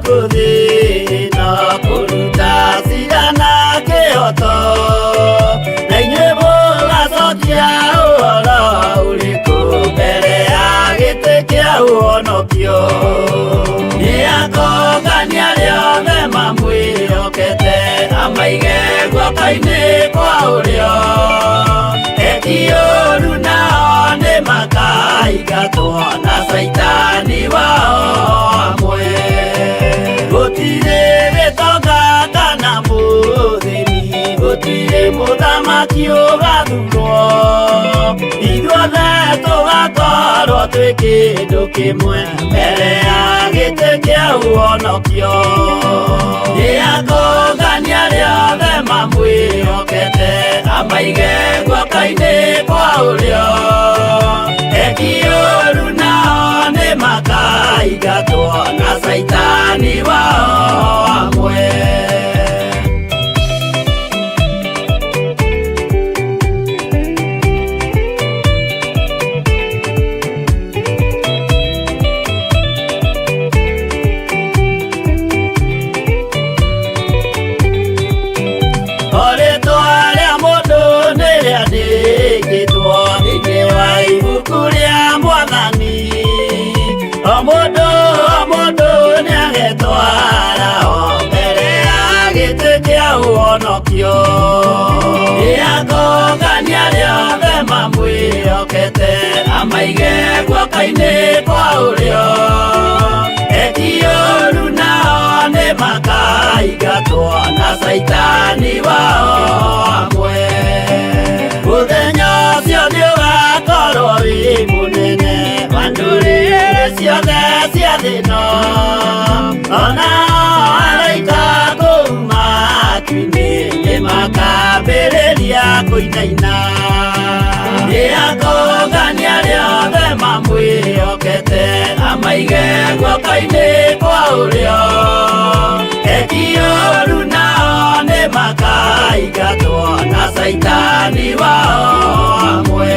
Gũkũ thĩ ĩno kũruta cira na kĩhoto, na inyuĩ mũgacokia ũhoro ũrĩkũ mbere ya gĩtĩ kĩa ũhonokio? Nĩ akongania arĩa othe mamwĩhokete, amaige guoko-inĩ kwa ũrĩo. Eki ũũru nao nĩ makaingatwo na caitani wao hamwe. Gũtirĩ gĩtonga kana mũthĩni, gũtirĩ mũthamaki ũgathurwo, ithuothe tũgakorwo twĩ kĩndũ kĩmwe mbere ya gĩtĩ kĩa ũhonokio. Nĩ akongania arĩa othe mamwĩhokete, amaige guoko-inĩ kwa ũrĩo. Eki ũũru nao nĩ makaingatwo na caitani wao hamwe. O rĩtwa rĩa mũndũ nĩ rĩandĩkĩtwo thĩinĩ wa ibuku rĩa Mwathani. O mũndũ o mũndũ nĩ agetwara o mbere ya gĩtĩ kĩa ũhonokio. Nĩ akongania arĩa othe mamwĩhokete, amaige guoko-inĩ kwa ũrĩo. Eki ũũru nao nĩ makaingatwo na caitani wao hamwe. Mũthenya ũcio nĩ ũgakorwo wĩ mũnene wa ndũrĩrĩ ciothe cia thĩ ĩno, ona araika kũu matu-inĩ nĩ makambĩrĩria kũinaina. Nĩ akongania arĩa othe mamwĩhokete, amaige guoko-inĩ kwa ũrĩo. Eki ũũru nao nĩ makaingatwo na caitani wao hamwe.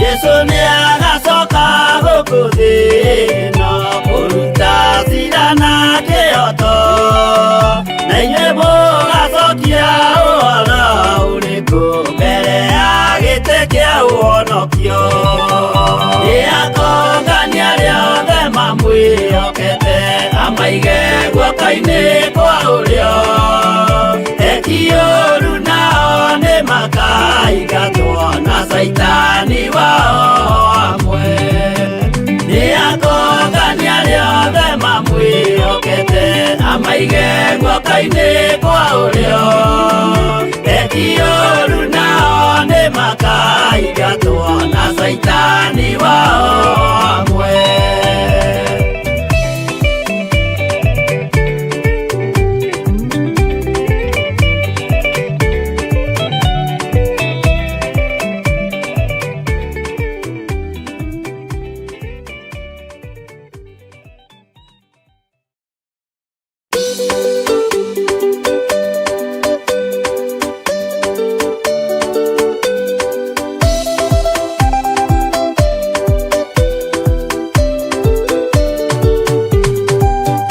Jesu nĩ agacoka gũkũ thĩ ĩno kũruta cira na kĩhoto, na inyuĩ mũgacokia ũhoro ũrĩkũ mbere ya gĩtĩ kĩa ũhonokio? Nĩ akongania arĩa othe mamwĩhokete, amaige guoko-inĩ kwa ũrĩo. Eki ũũru nao nĩ makaingatwo na caitani wao hamwe. Nĩ akongania arĩa othe mamwĩhokete, amaige guoko-inĩ kwa ũrĩo. Eki ũũru nao nĩ makaingatwo na caitani wao hamwe.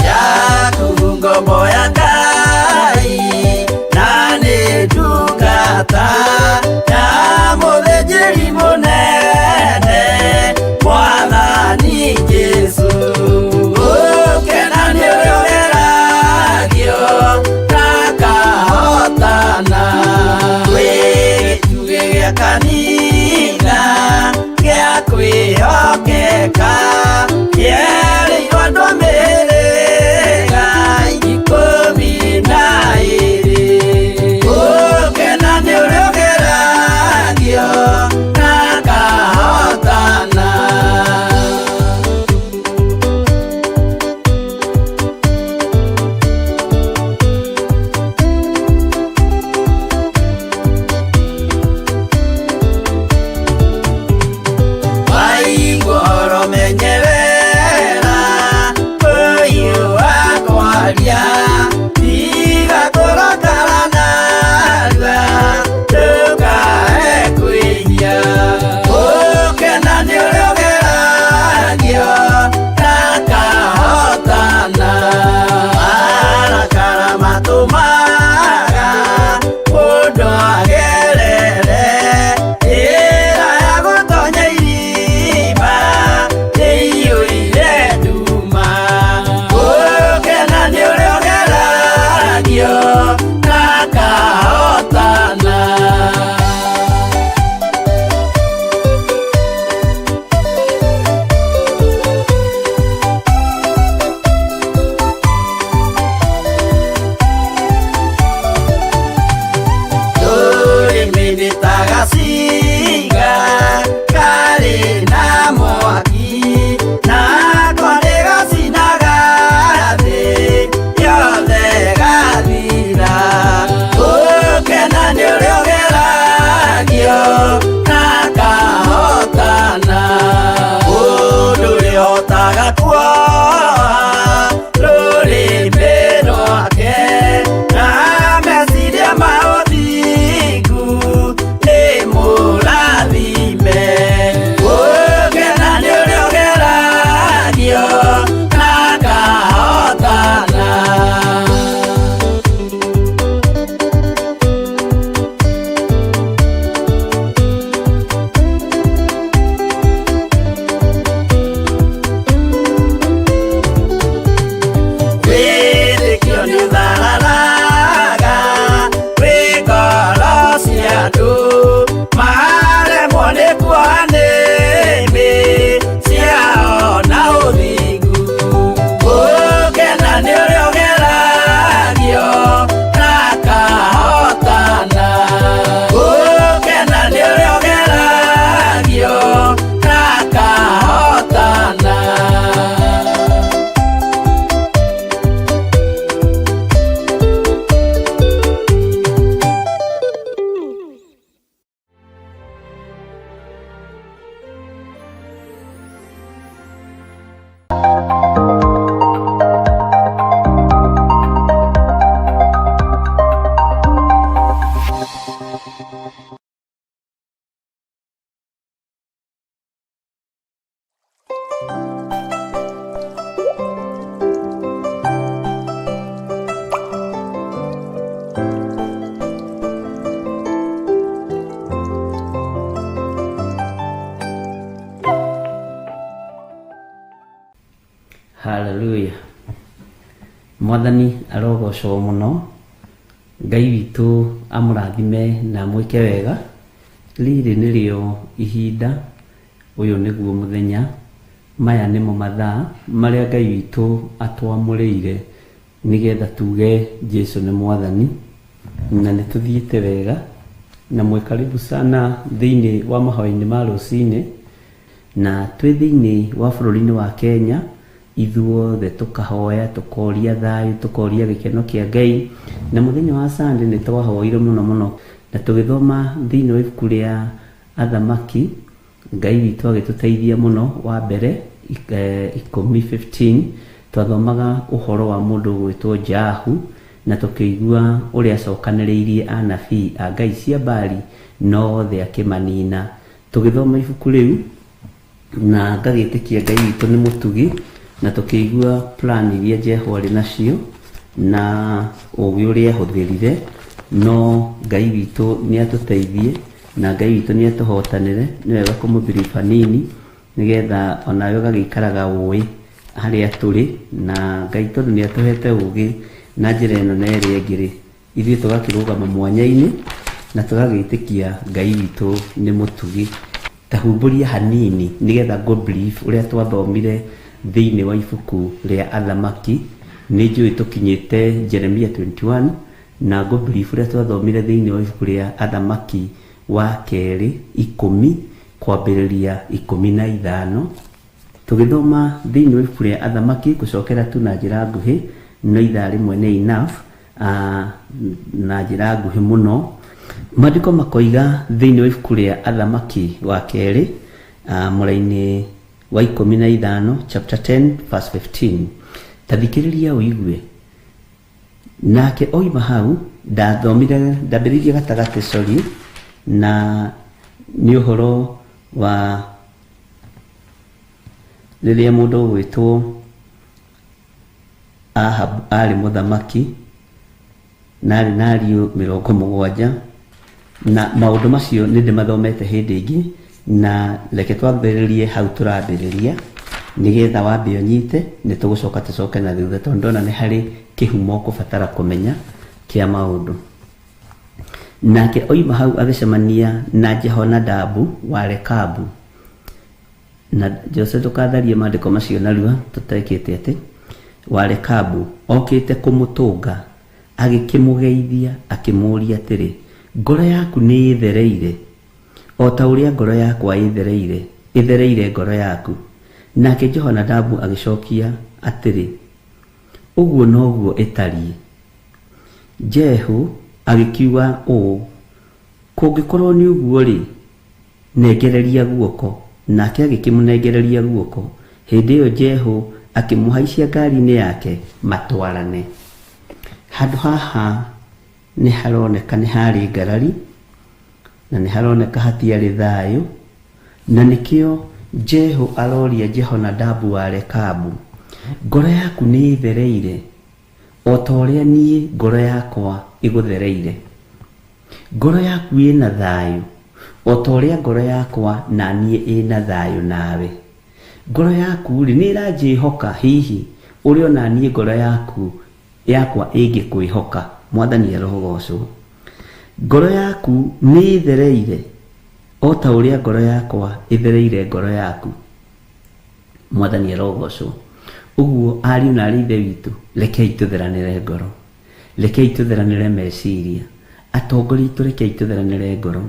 Yaku ngombo ya Ngai na nĩ ndungata ya mũthĩnjĩri mũnene Mwathani Jesũ. Gũkena nĩ ũrĩa ũgeragio ndakahotana, wĩ gĩtugĩ gĩa kanitha gĩa kwĩhokeka, kĩerĩirwo andũ a mĩhĩrĩga 12. Gũkena nĩ ũrĩa. Kuoha rũrĩmĩ rwake na meciria ma ũthingu nĩ mũrathime. Gũkena nĩ ũrĩa ũgeragio na akahotana. Wĩtĩkio nĩ ũthararaga wĩ ngoro cia andũ maremwo nĩ kuoha nĩmĩ ciao na ũthingu. Gũkena nĩ ũrĩa ũgeragio na akahotana. Gũkena nĩ ũrĩa ũgeragio na akahotana. Haleluya. Mwathani arogocwo mũno. Ngai witũ amũrathime na amwĩke wega. Rĩrĩ nĩrĩo ihinda, ũyũ nĩguo mũthenya, maya nĩmo mathaa marĩa Ngai witũ atwamũrĩire nĩgetha tuge Jesu nĩ Mwathani, na nĩ tũthiĩte wega, na mwĩ karibu sana thĩinĩ wa mahoya-inĩ ma rũcinĩ. Na twĩ thĩinĩ wa bũrũri-inĩ wa Kenya, ithuothe tũkahoya, tũkoria thayũ, tũkoria gĩkeno kĩa Ngai. Na mũthenya wa Sunday nĩ twahoire mũno mũno, na tũgĩthoma thĩinĩ wa ibuku rĩa Athamaki, Ngai witũ agĩtũteithia mũno. Wa mbere 10:15 twathomaga ũhoro wa mũndũ ũgwĩtwo Jahu, na tũkĩigua ũrĩa acokanĩrĩirie anabii a Ngai cia Baali na othe akĩmanina. Tũgĩthoma ibuku rĩu na ngagĩtĩkia Ngai witũ nĩ mũtugi, na tũkĩigua plan iria Jehu arĩ nacio na ũgĩ ũrĩa ahũthĩrire. No Ngai witũ nĩ atũteithie na Ngai witũ nĩ atũhotanĩre. Nĩ wega kũmũbiriba hanini nĩgetha onawe ũgagĩikaraga ũĩ harĩa tũrĩ, na Ngai tondũ nĩ atũhete ũgĩ na njĩra ĩno na ĩrĩa ĩngĩ rĩ, ithuĩ tũgakĩrũgama mwanya-inĩ na tũgagĩtĩkia Ngai witũ nĩ mũtugi. Ta humbũria hanini nĩgetha ngũ brief ũrĩa twathomire thĩinĩ wa ibuku rĩa Athamaki. Nĩ njũĩ tũkinyĩte Jeremia 21, na ngũ brief ũrĩa twathomire thĩinĩ wa ibuku rĩa Athamaki wa kerĩ 10 kwambĩrĩria 15. Tũgĩthoma thĩinĩ wa ibuku rĩa Athamaki, ngũcokera tu na njĩra nguhĩ, no ithaa rĩmwe nĩ enough, na njĩra nguhĩ mũno. Maandĩko makoiga thĩinĩ wa ibuku rĩa Athamaki wa kerĩ, mũraini wa 15, chapter 10 verse 15. Ta thikĩrĩria ũigue. Nake oima hau, ndathomire, ndambĩrĩirie gatagatĩ, sorry, na nĩ ũhoro wa rĩrĩa mũndũ ũgwĩtwo Ahab arĩ mũthamaki na arĩ na ariũ 70, na maũndũ macio nĩ ndĩmathomete hĩndĩ ĩngĩ, na reke twambĩrĩrie hau tũrambĩrĩria nĩgetha wambe ũnyite, nĩ tũgũcoka tũcoke na thutha tondũ ndona nĩ harĩ kĩhumo ũkũbatara kũmenya kĩa maũndũ. Nake oima hau agĩcemania na Jehonadabu wa Rekabu. Na Jose, ndũkatharie maandĩko macio narua tũtekĩte atĩ wa Rekabu okĩte kũmũtũnga, agĩkĩmũgeithia akĩmũũria atĩrĩ, ngoro yaku nĩ ĩthereire o ta ũrĩa ngoro yakwa ĩthereire, ĩthereire ngoro yaku? Nake Jehonadabu agĩcokia atĩrĩ, ũguo noguo ĩtariĩ. Jehu agĩkiuga ũũ, kũngĩkorwo nĩ ũguo rĩ, nengereria guoko. Nake agĩkĩmũnengereria guoko. Hĩndĩ ĩyo Jehu akĩmũhaicia ngari-inĩ yake matwarane. Handũ haha nĩ haroneka nĩ harĩ ngarari na nĩ haroneka hatiarĩ thayũ, na nĩkĩo Jehu aroria Jehonadabu wa Rekabu, ngoro yaku nĩ ĩthereire o ta ũrĩa niĩ ngoro yakwa ĩgũthereire? Ngoro yaku ĩna thayũ o ta ũrĩa ngoro yakwa na niĩ ĩna thayũ nawe? Ngoro yaku rĩ, nĩ ĩranjĩhoka hihi ũrĩa ona niĩ ngoro yaku yakwa ĩngĩkwĩhoka? Mwathani arogocwo. Ngoro yaku nĩ ĩthereire o ta ũrĩa ngoro yakwa ĩthereire ngoro yaku. Mwathani arogocwo. Ũguo ariũ na arĩ ithe witũ, rekei tũtheranĩre ngoro, rekei tũtheranĩre meciria. Atongoria aitũ, rekei tũtheranĩre ngoro,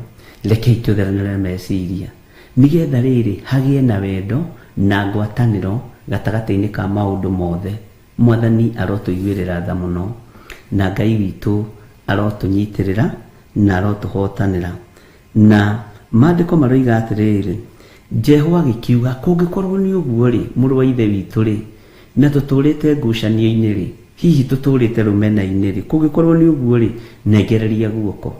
rekei tũtheranĩre meciria, nĩgetha rĩrĩ hagĩe na wendo na ngwatanĩro gatagatĩ-inĩ ka maũndũ mothe. Mwathani arotũiguĩrĩra tha mũno, na Ngai witũ arotũnyitĩrĩra na arotũhotanĩra. Na maandĩko maroiga atĩrĩrĩ, Jehu agĩkiuga, kũngĩkorwo nĩ ũguo-rĩ, mũrũ wa ithe witũ-rĩ, na tũtũũrĩte ngucanio-inĩ-rĩ, hihi tũtũũrĩte rũmena-inĩ-rĩ, kũngĩkorwo nĩ ũguo-rĩ, nengereria guoko,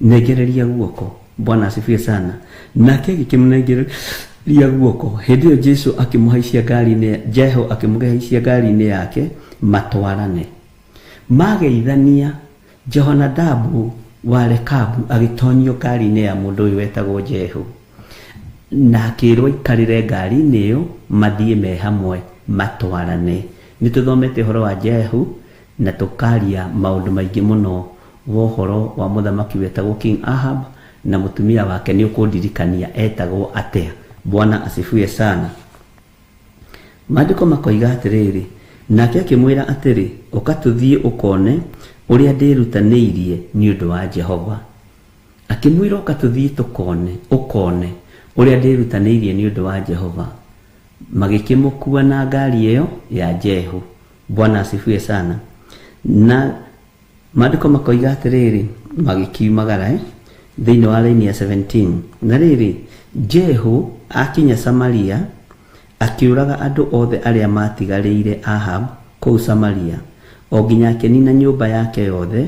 nengereria guoko. Bwana asifiwe sana. Nake agĩkĩmũnengereria guoko. Hĩndĩ ĩyo Jesu akĩmũhaicia ngari-inĩ, Jehu akĩmũhaicia ngari-inĩ yake matwarane. Mageithania, Jehonadabu wa Rekabu agĩtonyio ngari-inĩ ya mũndũ ũyũ wetagwo Jehu, na akĩrwo aikarĩre ngari-inĩ ĩyo mathiĩ me hamwe matwarane. Nĩ tũthomete ũhoro wa Jehu na tũkaria maũndũ maingĩ mũno wa ũhoro wa mũthamaki wetagwo King Ahab na mũtumia wake. Nĩ ũkũndirikania etagwo atĩa? Bwana asifiwe sana. Maandĩko makoiga atĩrĩrĩ, nake akĩmwĩra atĩrĩ, ũka tũthiĩ ũkone ũrĩa ndĩrutanĩirie nĩ ũndũ wa Jehova. Akĩmwĩra ũka tũthiĩ tũkone, ũkone ũrĩa ndĩrutanĩirie nĩ ũndũ wa Jehova. Magĩkĩmũkua na ngari ĩyo ya Jehu. Bwana asifiwe sana. Na maandĩko makoiga atĩrĩrĩ, magĩkiumagara thĩinĩ wa raini ya 17. Na rĩrĩ, Jehu akinya Samaria, akĩũraga andũ othe arĩa maatigarĩire Ahab kũu Samaria, o nginya akĩnina nyũmba yake yothe,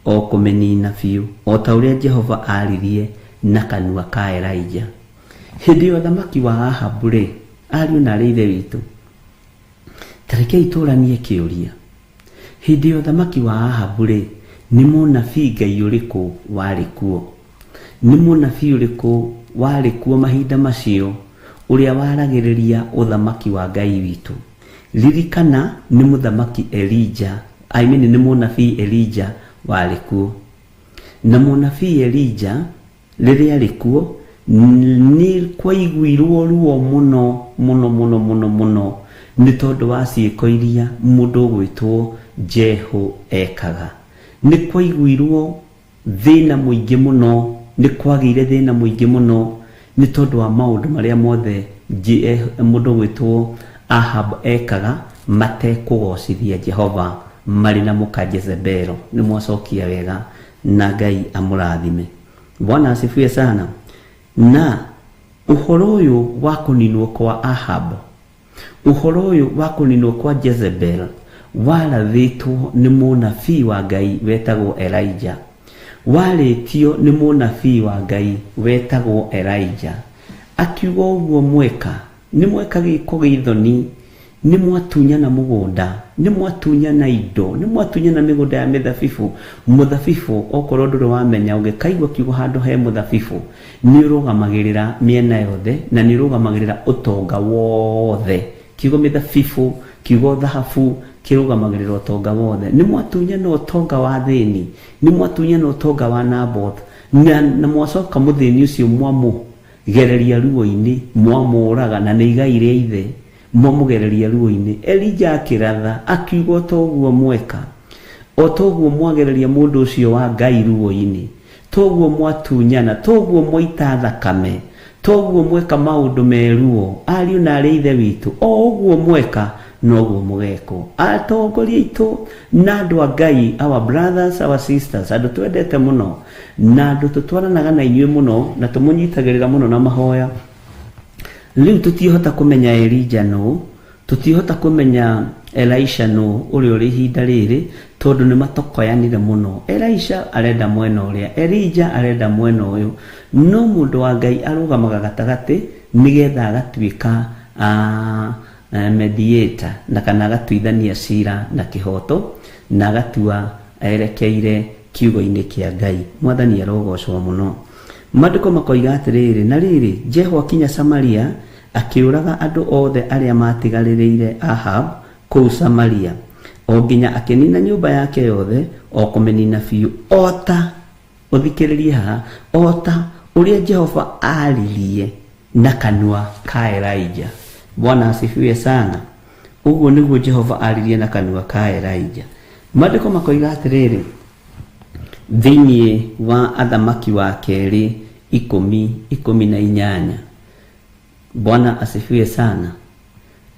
o kũmĩnina biũ, o ta ũrĩa Jehova aaririe na kanua ka Elija. Hĩndĩ ya ũthamaki wa Ahabu rĩ, ariũ na arĩ ithe witũ, ta rekei tũranie kĩũria. Hĩndĩ ya ũthamaki wa Ahabu rĩ, nĩ mũnabii Ngai ũrĩkũ warĩ kuo? Nĩ mũnabii ũrĩkũ warĩ kuo mahinda macio ũrĩa waragĩrĩria ũthamaki wa Ngai witũ? Ririkana nĩ mũthamaki Elija, I mean nĩ mũnabii Elija warĩ kuo. Na mũnabii Elija rĩrĩa arĩ kuo, nĩ kwaiguirwo ruo mũno mũno mũno mũno mũno nĩ tondũ wa ciĩko iria mũndũ ũgwĩtwo Jehu ekaga. Nĩ kwaiguirwo thĩna mũingĩ mũno, nĩ kwagĩire thĩna mũingĩ mũno nĩ tondũ wa maũndũ marĩa mothe mũndũ ũgwĩtwo Ahab ekaga matekũgocithia Jehova marĩ na mũka Jezebelo. Nĩ mwacokia wega na Ngai amũrathime. Bwana asifiwe sana. Na ũhoro ũyũ wa kũninwo kwa Ahab, ũhoro ũyũ wa kũninwo kwa Jezebel warathĩtwo nĩ mũnabii wa Ngai wetagwo Elijah. Warĩtio nĩ mũnabii wa Ngai wetagwo Elijah. Akiuga ũguo mweka, nĩ mweka gĩko gĩthoni, nĩ mwatunyana mũgũnda, nĩ mwatunyana indo, nĩ mwatunyana mĩgũnda ya mĩthabibũ. Mũthabibũ okorwo ndũrĩ wamenya, ũngĩkaigua kiugo handũ he mũthabibũ, nĩ ũrũgamagĩrĩra mĩena yothe na nĩ ũrũgamagĩrĩra ũtonga wothe. Kiugo mĩthabibũ, kiugo thahabu kĩrũgamagĩrĩra ũtonga wothe. Nĩ mwatunyana ũtonga wa thĩni, nĩ mwatunyana ũtonga wa Naboth, na mwacoka mũthĩni ũcio mwamũgereria ruo-inĩ, mwamũraga na nĩ igai rĩa ithe, mwamũgereria ruo-inĩ. Elija akĩratha akiuga o toguo mweka, o toguo mwagereria mũndũ ũcio wa Ngai ruo-inĩ, toguo mwatunyana, toguo mwaita thakame, toguo mweka maũndũ meruo, ariũ na arĩ ithe witũ, o ũguo mweka noguo mũgekwo. Atongoria aitũ na andũ a Ngai, our brothers, our sisters, andũ twendete mũno na andũ tũtwaranaga na inyuĩ mũno na tũmũnyitagĩrĩra mũno na mahoya. Rĩu tũtiĩhota kũmenya Elija nũ, Tũtihota kũmenya Elisha nũ ũrĩa ũrĩ ihinda rĩrĩ tondũ nĩ matokoyanire mũno. Elisha arenda mwena ũrĩa, Elijah arenda mwena ũyũ, no mũndũ wa Ngai arũgamaga gatagatĩ nĩgetha agatuĩka mediator na kana agatuithania cira na kĩhoto na agatua erekeire kiugo-inĩ kĩa Ngai. Mwathani arogocwo mũno. Maandĩko makoiga atĩrĩrĩ, na rĩrĩ, Jehu akinya Samaria akĩũraga andũ othe arĩa matigarĩrĩire Ahab kũu Samaria, o nginya akĩnina nyũmba yake yothe, o kũmĩnina biũ, ota ũthikĩrĩrie haha, ota ũrĩa Jehova aaririe na kanua ka Elijah. Bwana asifiwe sana. Ũguo nĩguo Jehova aaririe na kanua ka Elijah. Maandĩko makoiga atĩrĩrĩ, thĩinĩ wa Athamaki wa kerĩ 10:18. Bwana asifiwe sana.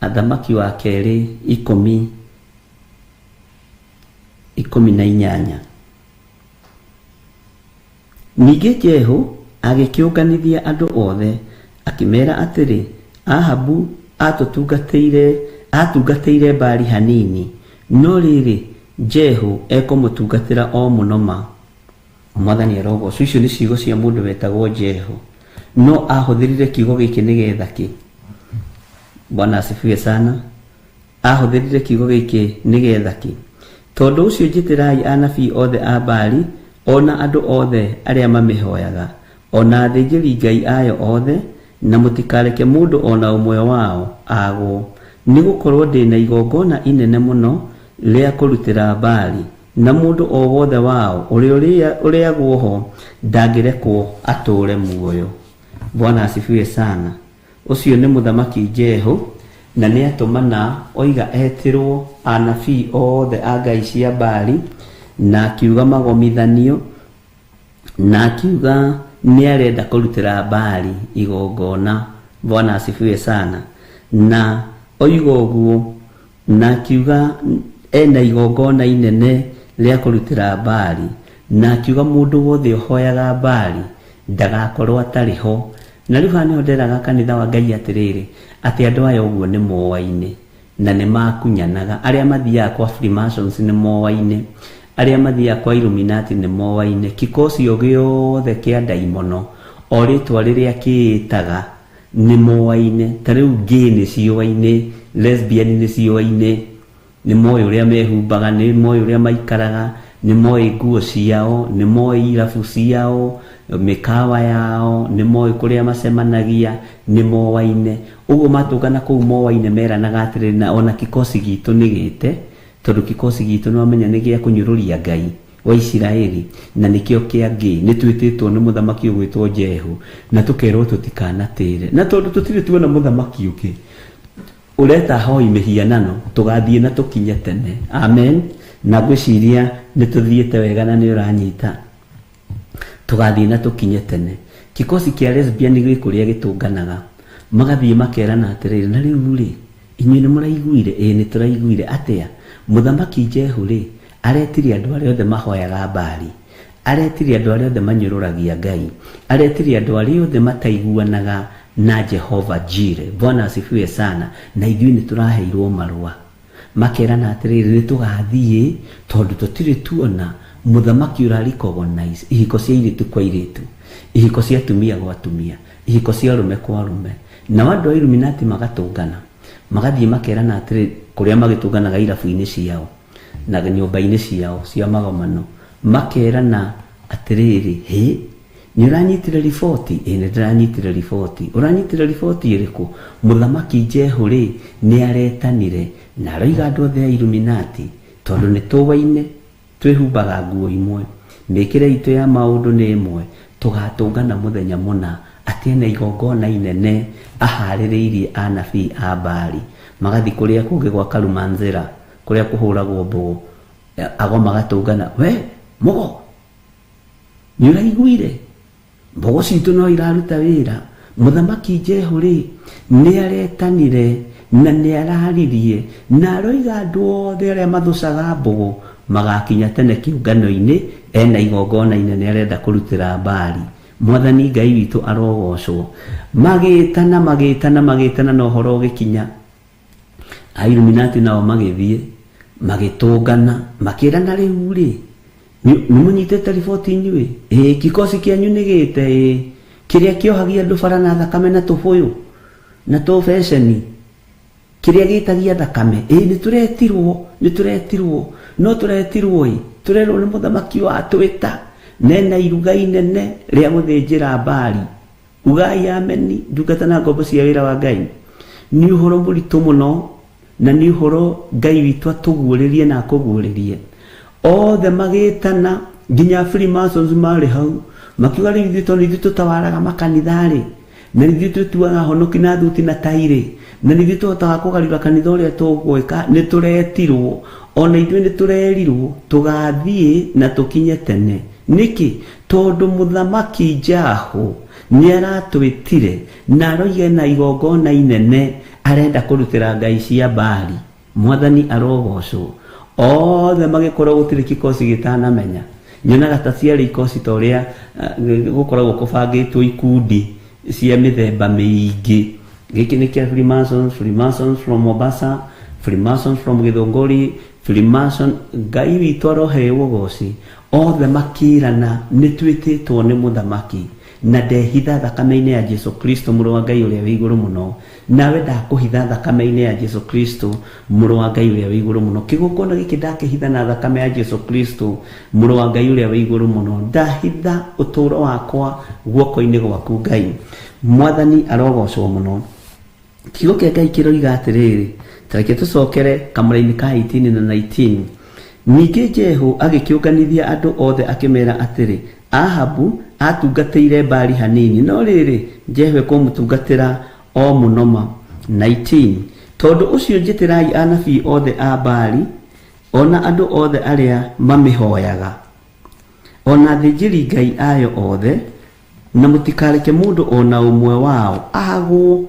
Athamaki wa kerĩ 10:18. Ningĩ Jehu agĩkĩũnganithia andũ othe akĩmera atĩrĩ, Ahabu atungatĩire Baali hanini, no rĩrĩ Jehu ekũmũtungatĩra o mũno ma. Mwathani arogocwo. Icio nĩ ciugo cia mũndũ wetagwo Jehu, no ahũthĩrire kiugo gĩkĩ nĩgetha kĩ? Bwana asifiwe sana. Ahũthĩrire kiugo gĩkĩ nĩgetha kĩ? Tondũ ũcio njĩtĩrai anabii othe a Baali, ona andũ othe arĩa mamĩhoyaga, ona athĩnjĩri Ngai ayo othe, na mũtikareke mũndũ ona ũmwe wao agwo, nĩgũkorwo ndĩna igongona inene mũno rĩa kũrutĩra Baali, na mũndũ o wothe wao ũrĩa ũrĩagwo ho ndangĩrekwo atũũre muoyo. Bwana asifiwe sana. Ũcio nĩ mũthamaki Jehu, na nĩ atũmana oiga etĩrwo anabii othe a ngai cia Baali, na akiuga magomithanio, na akiuga nĩ arenda kũrutĩra Baali igongona. Bwana asifiwe sana. Na oiga ũguo, na akiuga ena igongona inene rĩa kũrutĩra Baali, na akiuga mũndũ wothe ũhoyaga Baali ndagakorwo atarĩ ho. Na rĩu haha nĩho nderaga kanitha wa Ngai atĩrĩrĩ, atĩ andũ aya ũguo nĩ moaine na nĩ makunyanaga. Arĩa mathiaga kwa Freemasons nĩ moaine, arĩa mathiaga kwa Illuminati nĩ moaine. Kikosi o gĩothe kĩa ndaimono o rĩtwa rĩrĩa kĩĩtaga nĩ moaine. Ta rĩu gay nĩ ciũaine, lesbian nĩ ciũaine, nĩ moĩ ũrĩa mehumbaga, nĩ moĩ ũrĩa maikaraga, nĩ moĩ nguo ciao, nĩ moĩ irabu ciao, mĩkawa yao, nĩ moĩ kũrĩa macemanagia, nĩ moaine. Ũguo matũngana kũu moaine meranaga atĩrĩrĩ, na ona kikosi gitũ nĩ gĩte, tondũ kikosi gitũ nĩ wamenya nĩ gĩa kũnyũrũria Ngai wa Isiraeli, na nĩkĩo kĩa gay. Nĩ twĩtĩtwo nĩ mũthamaki ũgwĩtwo Jehu, na tũkerwo tũtikanatĩre, na tondũ tũtirĩ tuona mũthamaki ũngĩ ũreta hoi mĩhianano, tũgathiĩ na tũkinye tene. Amen. Na ngwĩciria nĩ tũthiĩte wega na nĩ ũranyita. Tũgathiĩ na tũkinye tene. Kikosi kĩa lesbian gĩ kũrĩa gĩtũnganaga, magathiĩ makerana atĩrĩrĩ, na rĩu rĩ, inyuĩ nĩ mũraiguire? Ĩĩ nĩ tũraiguire. Atĩa? Mũthamaki Jehu rĩ, aretire andũ arĩa othe mahoyaga Baali, aretire andũ arĩa othe manyũrũragia Ngai, aretire andũ arĩa othe mataiguanaga na Jehova Jire. Bwana asifiwe sana. Na ithuĩ nĩ tũraheirwo marũa makerana atĩrĩrĩ, nĩ tũgathiĩ tondũ tũtirĩ tuona mũthamaki ũra recognize ihiko cia airĩtu kwa airĩtu, ihiko cia atumia gwa atumia, ihiko cia arũme kwa arũme. Nao andũ a Illuminati magatũngana, magathiĩ makerana atĩrĩ, kũrĩa magĩtũnganaga irabu-inĩ ciao na nyũmba-inĩ ciao cia magomano, makerana atĩrĩrĩ, hĩ, nĩ ũranyitire riboti? Ĩĩ nĩ ndĩranyitire riboti. Ũranyitire riboti ĩrĩkũ? Mũthamaki Jehu rĩ, nĩ aretanire na aroiga andũ othe a Illuminati, tondũ nĩ tũwaine, twĩhumbaga nguo imwe, mĩkĩre itũ ya maũndũ nĩ ĩmwe, tũgatũngana mũthenya mũna, atĩ ena igongona inene aharĩrĩirie anabii a Baali. Magathiĩ kũrĩa kũngĩ gwa Karumanzĩra, kũrĩa kũhũragwo mbũgũ, ago magatũngana, we mũgo, nĩ ũraiguire mbũgũ citũ no iraruta wĩra? Mũthamaki Jehu rĩ, nĩ aretanire na nĩ araririe na aroiga andũ othe arĩa mathũcaga mbũgũ magakinya tene kĩũngano-inĩ, ena igongona inene arenda kũrutĩra Baali. Mwathani Ngai witũ arogocwo. Magĩtana magĩtana magĩtana na ũhoro ũgĩkinya. A Illuminati nao magĩthiĩ magĩtũngana makĩrana rĩu rĩ nĩ mũnyitĩte riboti inyuĩ ĩĩ kikosi kĩanyu nĩ gĩte ĩĩ kĩrĩa kĩohagia andũ bara na thakame na tũbũyũ na tũbeceni kĩrĩa gĩtagia thakame ĩĩ nĩ tũretirwo nĩ tũretirwo no tũretirwo ĩ tũrerwo nĩ mũthamaki wa twĩta nena iruga inene rĩa gũthĩnjĩra Mbari ugai ameni ndungata na ngombo cia wĩra wa Ngai nĩ ũhoro mũritũ mũno na nĩ ũhoro Ngai witũ atũguũrĩrie na akũguũrĩrie othe magĩtana nginya Freemasons marĩ hau makiuga rĩu ithuĩ tondũ ithuĩ tũtawaraga makanitha rĩ na ithuĩ twĩtuaga honoki na thuti na tairĩ na nĩ ithuĩ tũhotaga kũgarũra kanitha ũrĩa tũgwĩka nĩ tũretirwo ona ithuĩ nĩ tũrerirwo tũgathiĩ na tũkinye tene nĩkĩ tondũ mũthamaki Jahu nĩ aratwĩtire na aroiga na igongona inene arenda kũrutĩra ngai cia Baali mwathani arogocwo othe magĩkorwo gũtirĩ kikosi gĩtanamenya nyonaga ta ciarĩ ikosi ta ũrĩa gũkoragwo kũbangĩtwo ikundi cia mĩthemba mĩingĩ gĩkĩ nĩ kĩa Freemasons, Freemasons from Mombasa, Freemasons from Githũngũri, Freemason Ngai witũ aroheo ũgoci othe makĩrana nĩ twĩtĩtwo nĩ mũthamaki na ndehitha thakame-inĩ ya Jesu Kristo mũrũ wa Ngai ũrĩa wĩ igũrũ mũno nawe ndakũhitha thakame-inĩ ya Jesu Kristo mũrũ wa Ngai ũrĩa wĩ igũrũ mũno kĩgongona gĩkĩ ndakĩhitha na thakame ya Jesu Kristo mũrũ wa Ngai ũrĩa wĩ igũrũ mũno ndahitha ũtũũro wakwa guoko-inĩ gwaku Ngai mwathani arogocwo mũno kiugo kĩa Ngai kĩroiga atĩrĩrĩ tareke tũcokere kamũra-inĩ ka 18 na 19 ningĩ Jehu agĩkĩũnganithia andũ othe akĩmera atĩrĩ Ahabu atungatĩire Baali hanini no rĩrĩ Jehu ekũmũtungatĩra o mũno ma 19 tondũ ũcio njĩtĩrai anabii othe a Baali ona andũ othe arĩa mamĩhoyaga ona athĩnjĩri Ngai ayo othe na mũtikareke mũndũ ona ũmwe wao agwo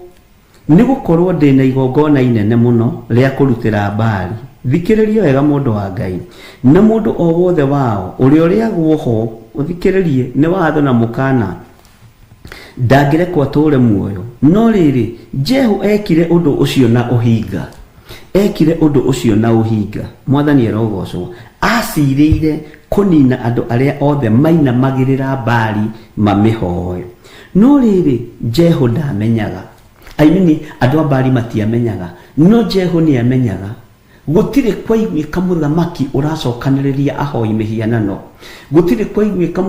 nĩ gũkorwo ndĩna igongona inene mũno rĩa kũrutĩra Baali thikĩrĩria wega mũndũ wa Ngai na mũndũ o wothe wao ũrĩa ũrĩagwo ho ũthikĩrĩrie nĩ watho na mũkana ndangĩrekwo atũũre muoyo no rĩrĩ Jehu ekire ũndũ ũcio na ũhinga ekire ũndũ ũcio na ũhinga mwathani arogocwo acirĩire kũnina andũ arĩa othe mainamagĩrĩra Baali mamĩhoe no rĩrĩ Jehu ndamenyaga I mean andũ a Baali matiamenyaga no Jehu nĩamenyaga gũtirĩ kwaiguĩka mũthamaki ũracokanĩrĩria ahoi mĩhianano gũtirĩ kwaiguĩka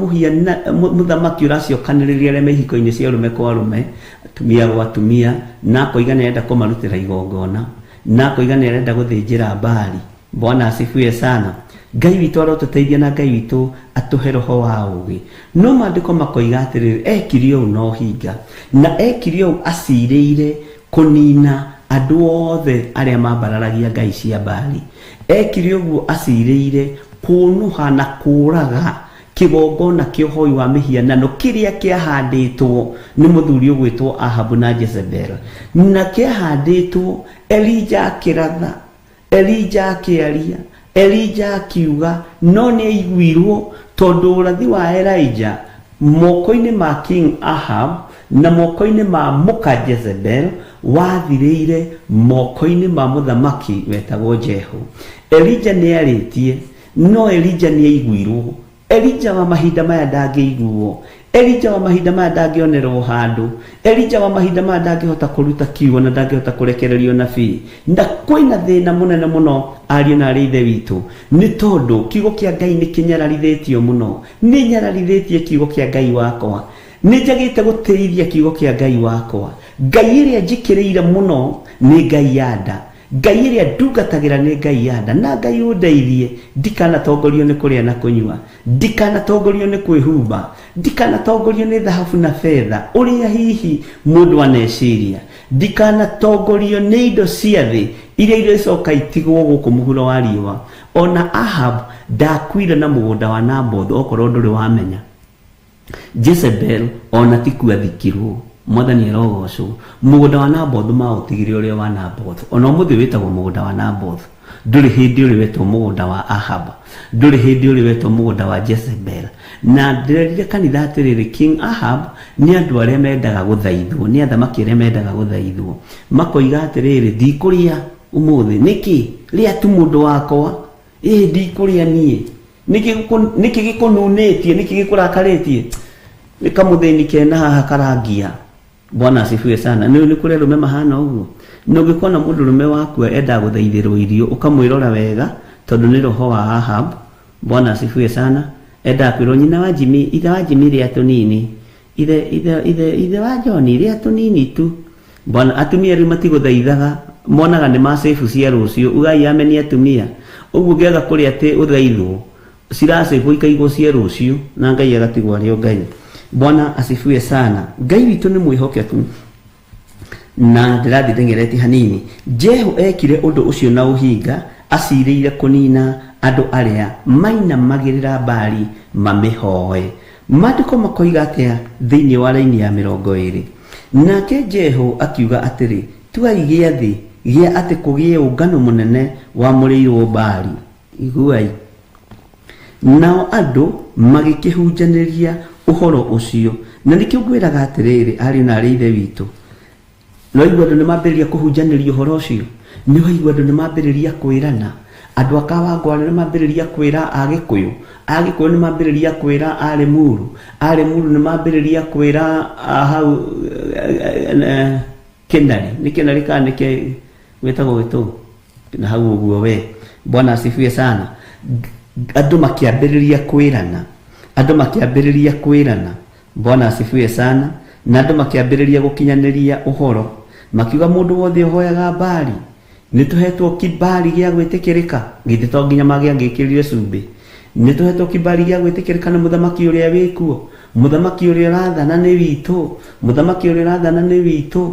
mũthamaki ũracokanĩrĩria arĩa me ihiko-inĩ cia arũme kwa arũme atumia gwa atumia na akoiga nĩarenda kũmarutĩra igongona na akoiga nĩarenda gũthĩnjĩra Baali Bwana asifiwe sana Ngai witũ arotũteithia na Ngai witũ atũhe roho wa ũũgĩ no maandĩko makoiga atĩrĩrĩ ekire ũũ na ũhinga na ekire ũũ acirĩire kũnina andũ othe arĩa mambararagia ngai cia Baali ekire ũguo acirĩire kũnũha na kũraga kĩgongona kĩa ũhoi wa mĩhianano kĩrĩa kĩahandĩtwo nĩ mũthuri ũgwĩtwo Ahabu na Jezebel na kĩahandĩtwo Elija akĩratha Elija akĩaria Elija akiuga no nĩ aiguirwo tondũ ũrathi wa Elijah moko-inĩ ma King Ahab na moko-inĩ ma mũka Jezebel wathirĩire moko-inĩ ma mũthamaki wetagwo Jehu Elija nĩarĩtie no Elija nĩaiguirwo Elija wa mahinda maya ndangĩiguo Elija wa mahinda maya ndangĩonerwo handũ Elija wa mahinda maya ndangĩhota kũruta kiugo na ndangĩhota kũrekererio nabii na kwĩna thĩna mũnene mũno ariũ na arĩ ithe witũ nĩ tondũ kiugo kĩa Ngai nĩ kĩnyararithĩtio mũno nĩ nyararithĩtie kiugo kĩa Ngai wakwa nĩ njagĩte gũtĩithia kiugo kĩa Ngai wakwa Ngai ĩrĩa njĩkĩrĩire mũno nĩ Ngai ya nda Ngai ĩrĩa ndungatagĩra nĩ Ngai ya nda na Ngai ũndeithie ndikanatongorio nĩ kũrĩa na kũnyua ndikanatongorio nĩ kwĩhumba ndikanatongorio nĩ thahabu na betha ũrĩa hihi mũndũ aneciria ndikanatongorio nĩ indo cia thĩ iria irĩcoka itigwo gũkũ mũhuro wa riũa ona Ahab ndakuire na mũgũnda wa Naboth okorwo ndũrĩ wamenya Jezebel ona ti kuathikirwo mwathani arogocwo mũgũnda wa Naboth maũtigire ũrĩa wa Naboth ona ũmũthĩ wĩtagwo mũgũnda wa Naboth ndũrĩ hĩndĩ ũrĩ wetwo mũgũnda wa Ahab ndũrĩ hĩndĩ ũrĩ wetwo mũgũnda wa Jezebel na ndĩrerire kanitha atĩrĩrĩ King Ahab nĩ andũ arĩa mendaga gũthaithwo nĩ athamaki arĩa mendaga gũthaithwo makoiga atĩrĩrĩ ndikũrĩa Umuthi niki ria tu mundu wakwa ĩ ndikũrĩa niĩ nĩkĩ gĩkũnunĩtie nĩkĩ gĩkũrakarĩtie nĩ kamũthĩni kena haha karangia. Bwana asifiwe sana. Nĩ kũrĩ arũme mahana ũguo. Na ũngĩkona mũndũrũme waku enda gũthaithĩrwo irio ũkamwĩrora wega tondũ nĩ roho wa Ahab. Bwana asifiwe sana. Enda kwĩrwo nyina wa Jimmy, ithe wa Jimmy rĩa tũnini, ithe wa John rĩa tũnini tu. Bwana atumia rĩu matigũthaithaga, monaga nĩ macebu cia rũciũ. Ugai ameni atumia. Ũguo ũngĩaga kũrĩa atĩ ũthaithwo, ciracebwo ikaigwo cia rũciũ na Ngai agatigwo arĩ o Ngai. Bwana asifiwe sana. Ngai witũ nĩ mwĩhokeku na ndĩrathiĩ ndeng'erete hanini. Jehu ekire ũndũ ũcio na ũhinga, acirĩire kũnina andũ arĩa mainamagĩrĩra Baali mamĩhoe. Maandĩko makoiga atĩa thĩinĩ wa raini ya 20? Nake Jehu akiuga atĩrĩ, tuai gĩathĩ gĩa atĩ kũgĩe ũngano mũnene wamũrĩirwo Baali. Iguai. Nao andũ magĩkĩhunjanĩria ũhoro ũcio. Na nĩkĩo ngwĩraga atĩrĩrĩ, ariũ na arĩ ithe witũ, nĩwaigua andũ nĩmambĩrĩria kũhunjanĩria ũhoro ũcio, nĩwaigua andũ nĩmambĩrĩria kwĩrana, andũ a Kawangware nĩmambĩrĩria kwĩra Agĩkũyũ, Agĩkũyũ nĩmambĩrĩria kwĩra Arĩmuru, Arĩmuru nĩmambĩrĩria kwĩra hau Kĩnarĩ, nĩ Kĩnarĩ kana nĩ gwĩtagwo gĩtũ na hau ũguo we. Bwana asifiwe sana. Andũ makĩambĩrĩria kwĩrana, andũ makĩambĩrĩria kwĩrana. Bwana asifiwe sana. Na andũ makĩambĩrĩria gũkinyanĩria ũhoro, makiuga mũndũ wothe ũhoyaga Baali nĩ tũhetwo kibali gĩa gwĩtĩkĩrĩka. Githĩ to nginya mangĩangĩkĩrire cumbĩ? Nĩ tũhetwo kibali gĩa gwĩtĩkĩrĩka nĩ mũthamaki ũrĩa wĩkuo, mũthamaki ũrĩa ũrathana nĩ witũ, mũthamaki ũrĩa ũrathana nĩ witũ,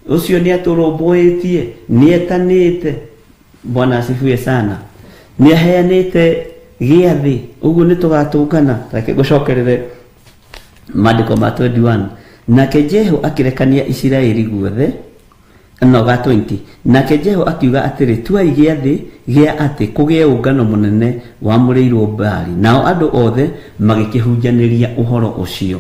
ũcio nĩ atũrũmbũĩtie, nĩ etanĩte. Bwana asifiwe sana. Nĩ aheanĩte gĩathĩ, ũguo nĩ tũgatũngana. Reke ngũcokerere maandĩko ma 21. Nake Jehu akĩrekania Isiraeli guothe, no ga 20. Nake Jehu akiuga atĩrĩ, tuai gĩathĩ gĩa atĩ kũgĩe ũngano mũnene wamũrĩirwo Baali. Nao andũ othe magĩkĩhunjanĩria ũhoro ũcio.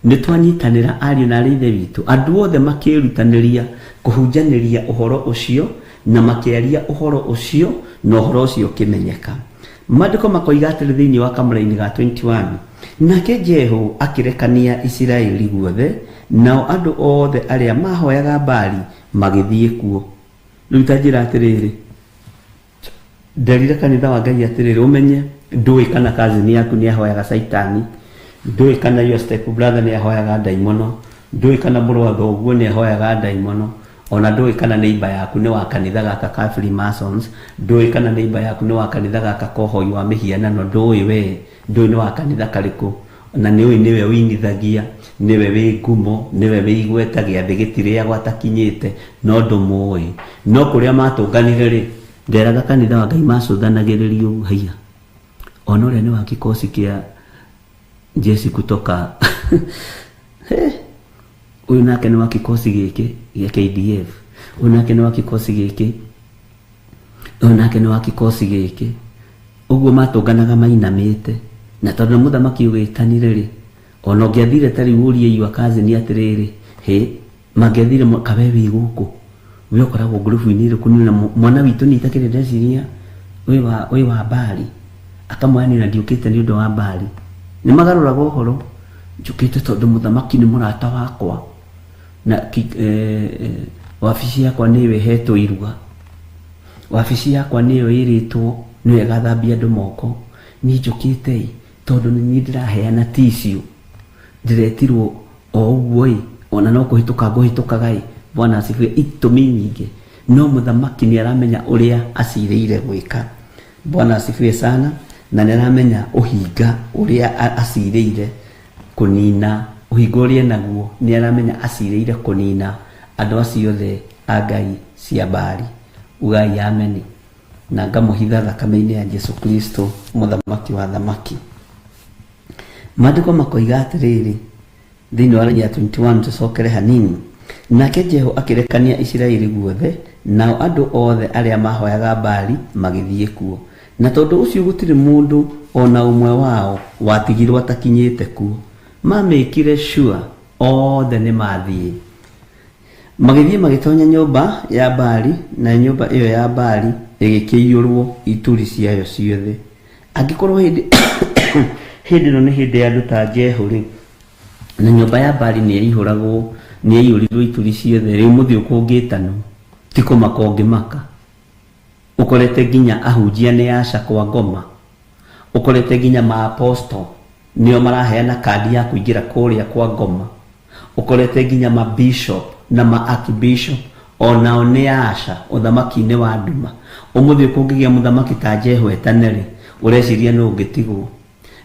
Nĩ twanyitanĩra ariũ na arĩ ithe witũ, andũ othe makĩĩrutanĩria kũhunjanĩria ũhoro ũcio na makĩaria ũhoro ũcio, na ũhoro ũcio ũkĩmenyeka. Maandĩko makoiga atĩrĩ thĩinĩ wa kamũraini ga 21, nake Jehu akĩrekania Isiraeli guothe, nao andũ othe arĩa mahoyaga Baali magĩthiĩ kuo. Rĩu ta njĩra atĩrĩrĩ, nderire kanitha wa Ngai atĩrĩrĩ, ũmenye ndũĩ kana cousin yaku nĩ ahoyaga Caitani, ndũĩ kana your step brother nĩ ahoyaga ndaimono, ndũĩ kana mũrũ wa thoguo nĩ ahoyaga ndaimono, ona ndũĩ kana neighbor yaku nĩ wa kanitha gaka ka Freemasons, ndũĩ kana neighbor yaku nĩ wa kanitha gaka ka ũhoi wa mĩhianano, ndũĩ we, ndũĩ nĩ wa kanitha karĩkũ, na nĩũĩ nĩwe ũinithagia, nĩwe wĩ ngumo, nĩwe wĩ igweta, gĩathĩ gĩtirĩagwo atakinyĩte, no ndũmũĩ. No kũrĩa matũnganire rĩ, nderaga kanitha wa Ngai macũthanagĩrĩria ũguo, haiya, ona ũrĩa nĩ wa kikosi kĩa jeshi kutoka ũyũ nake nĩ wa kikosi gĩkĩ gĩa KDF, ũyũ nake nĩ wa kikosi gĩkĩ, ũyũ nake nĩ wa kikosi gĩkĩ. Ũguo matũnganaga mainamĩte. Na tondũ mũthamaki ũgĩtanire rĩ, ona ũngĩathire ta rĩu ũrie your cousin atĩrĩrĩ, hĩ, mangĩathire kawe wĩ gũkũ, we ũkoragwo ngurubu-inĩ ĩrĩkũ? Na mwana witũ nĩ itakĩrĩ ndeciria wĩ wa Baali, akamwĩra niĩ na ndiũkĩte nĩ ũndũ wa Baali. Nĩ magarũraga ũhoro, njũkĩte tondũ mũthamaki nĩ mũrata wakwa, na wabici yakwa nĩyo ĩhetwo iruga, wabici yakwa nĩyo ĩrĩtwo nĩyo ĩgathambia andũ moko, niĩ njũkĩte ĩ tondũ nĩ niĩ ndĩraheana tissue, ndĩretirwo o ũguo ĩ, ona no kũhĩtũka ngũhĩtũkaga ĩ. Bwana asifiwe. Itũmi nyingĩ, no mũthamaki nĩ aramenya ũrĩa acirĩire gwĩka. Bwana asifiwe sana. Na nĩ aramenya ũhinga ũrĩa acirĩire kũnina, ũhinga ũrĩa enaguo nĩ aramenya acirĩire kũnina andũ acio othe a Ngai cia Baali. Ugai ameni. Na ngamũhitha thakame-inĩ ya Jesu Kristo mũthamaki wa thamaki. Maandĩko makoiga atĩrĩrĩ thĩinĩ wa ya 21, tũcokere hanini. Nake Jehu akĩrekania Isiraeli guothe, nao andũ othe arĩa mahoyaga Baali magĩthiĩ kuo. Na tondũ ũcio gũtirĩ mũndũ ona ũmwe wao watigirwo atakinyĩte kuo. Mamĩkire sure othe nĩ mathiĩ. Magĩthiĩ magĩtonya nyũmba ya Baali, na nyũmba ĩyo ya Baali ĩgĩkĩiyũrwo ituri ciayo ciothe. Angĩkorwo hĩndĩ hĩndĩ ĩno nĩ hĩndĩ ya andũ ta Jehu rĩ, na nyũmba ya Baali nĩ yaihũragwo, nĩ yaiyũrirwo ituri ciothe, rĩu mũthiĩ ũkũngĩtanwo ti kũmaka ũngĩmaka. Ũkorete nginya ahunjia nĩ aca kwa ngoma, ũkorete nginya ma-apostle nĩo maraheana kandi ya kũingĩra kũrĩa kwa ngoma, ũkorete nginya ma-bishop na ma-archbishop onao nĩ aca ũthamaki-inĩ wa nduma. Ũmũthĩ kũngĩgĩa mũthamaki ta Jehu etane rĩ, ũreciria nũ ũngĩtigwo?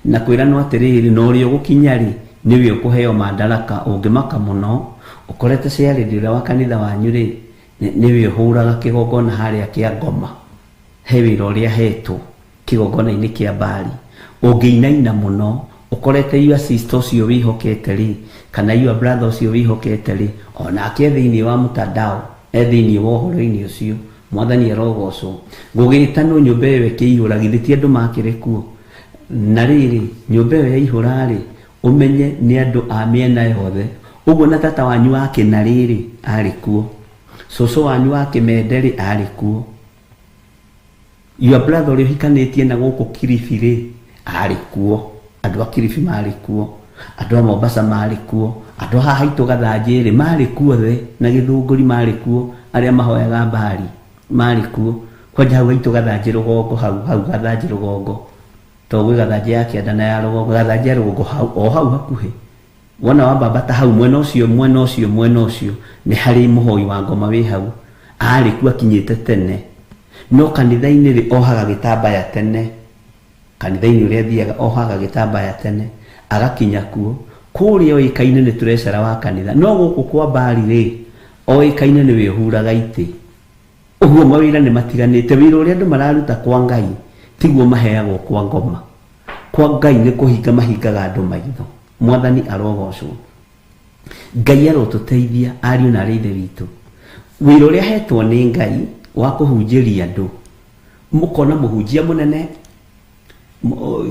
Na kwĩranwo atĩrĩrĩ, na ũrĩa ũgũkinya rĩ, nĩwe ũkũheo mandaraka. Ũngĩmaka mũno ũkorete ciarĩndĩ ũrĩa wa kanitha wanyu rĩ, nĩwe ũhũraga kĩgongona harĩa kĩa ngoma, he wĩra ũrĩa ahetwo kĩgongona-inĩ kĩa Baali. Ũngĩinaina mũno ũkorete your sister ũcio wĩhokete rĩ, kana your brother ũcio wĩhokete rĩ, onake thĩinĩ wa mtandao, e thĩinĩ wa ũhoro-inĩ ũcio. Mwathani arogocwo. Gũgĩtanwo nyũmba ĩyo ĩkĩihũra, githĩ ti andũ makĩrĩ kuo? Na rĩrĩ, nyũmba ĩyo yaihũra rĩ, ũmenye nĩ andũ a mĩena yothe. Ũguo na tata wanyu wa Kĩnarĩ rĩ, arĩ kuo, cũcũ wanyu wa Kĩmende rĩ, arĩ kuo, your brother ũrĩa ũhikanĩtie na gũkũ Kilifi rĩ, arĩ kuo, andũ a Kilifi marĩ kuo, andũ a Mombasa marĩ kuo, andũ a haha haitũ Gathanjĩ rĩ, marĩ kuo othe, na Gĩthũngũri marĩ kuo, arĩa mahoyaga Baali marĩ kuo. Kwanja hau haitũ Gathanjĩ rũgongo, hau hau Gathanjĩ rũgongo, to gwĩ Gathanjĩ ya kĩanda na ya rũgongo, Gathanjĩ ya rũgongo hau o hau hakuhĩ. Wona wambambata hau mwena ũcio, mwena ũcio, mwena ũcio nĩ harĩ mũhoi wa ngoma wĩ hau, arĩ kuo akinyĩte tene. No kanitha-inĩ rĩ, ohaga gĩtambaya tene. Kanitha-inĩ ũrĩa athiaga ohaga gĩtambaya tene, agakinya kuo. Kũrĩa oĩkaine nĩ treasurer wa kanitha, no gũkũ kwa Baali rĩ, oĩkaine nĩwe ũhuraga itĩ. Ũguo mawĩra nĩ matiganĩte. Wĩra ũrĩa andũ mararuta kwa Ngai tiguo maheagwo kwa ngoma. Kwa Ngai nĩ kũhinga mahingaga andũ maitho. Mwathani arogocwo. Ngai arotũteithia ariũ na arĩ ithe witũ. Wĩra ũrĩa ahetwo nĩ Ngai wa kũhunjĩria andũ, mũkona mũhunjia mũnene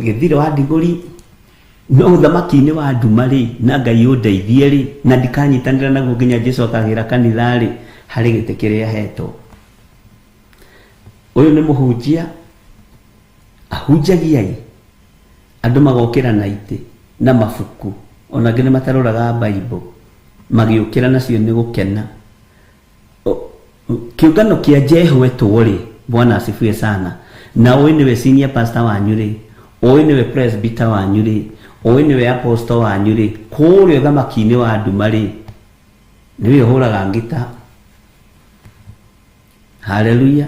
Gĩthire wa Ndigũri, no ũthamaki-inĩ wa nduma rĩ, na Ngai ũndeithie rĩ, na ndikanyitanĩra naguo nginya Jesu akagĩra kanitha rĩ, harĩ gĩtĩ kĩrĩa ahetwo. Ũyũ nĩ mũhunjia, ahunjagiai andũ magokĩra na itĩ na mabuku, ona angĩ nĩ mataroraga Bible, magĩũkĩra nacio nĩ gũkena. Kĩũngano kĩa Jehu etwo rĩ, Bwana asifiwe sana, na ũĩ nĩwe senior pastor wanyu rĩ, ũĩ nĩwe presbyter wanyu rĩ, ũĩ nĩwe apostle wanyu rĩ, kũrĩa ũthamaki-inĩ wa nduma rĩ, nĩwe ũhũraga ngita. Haleluya.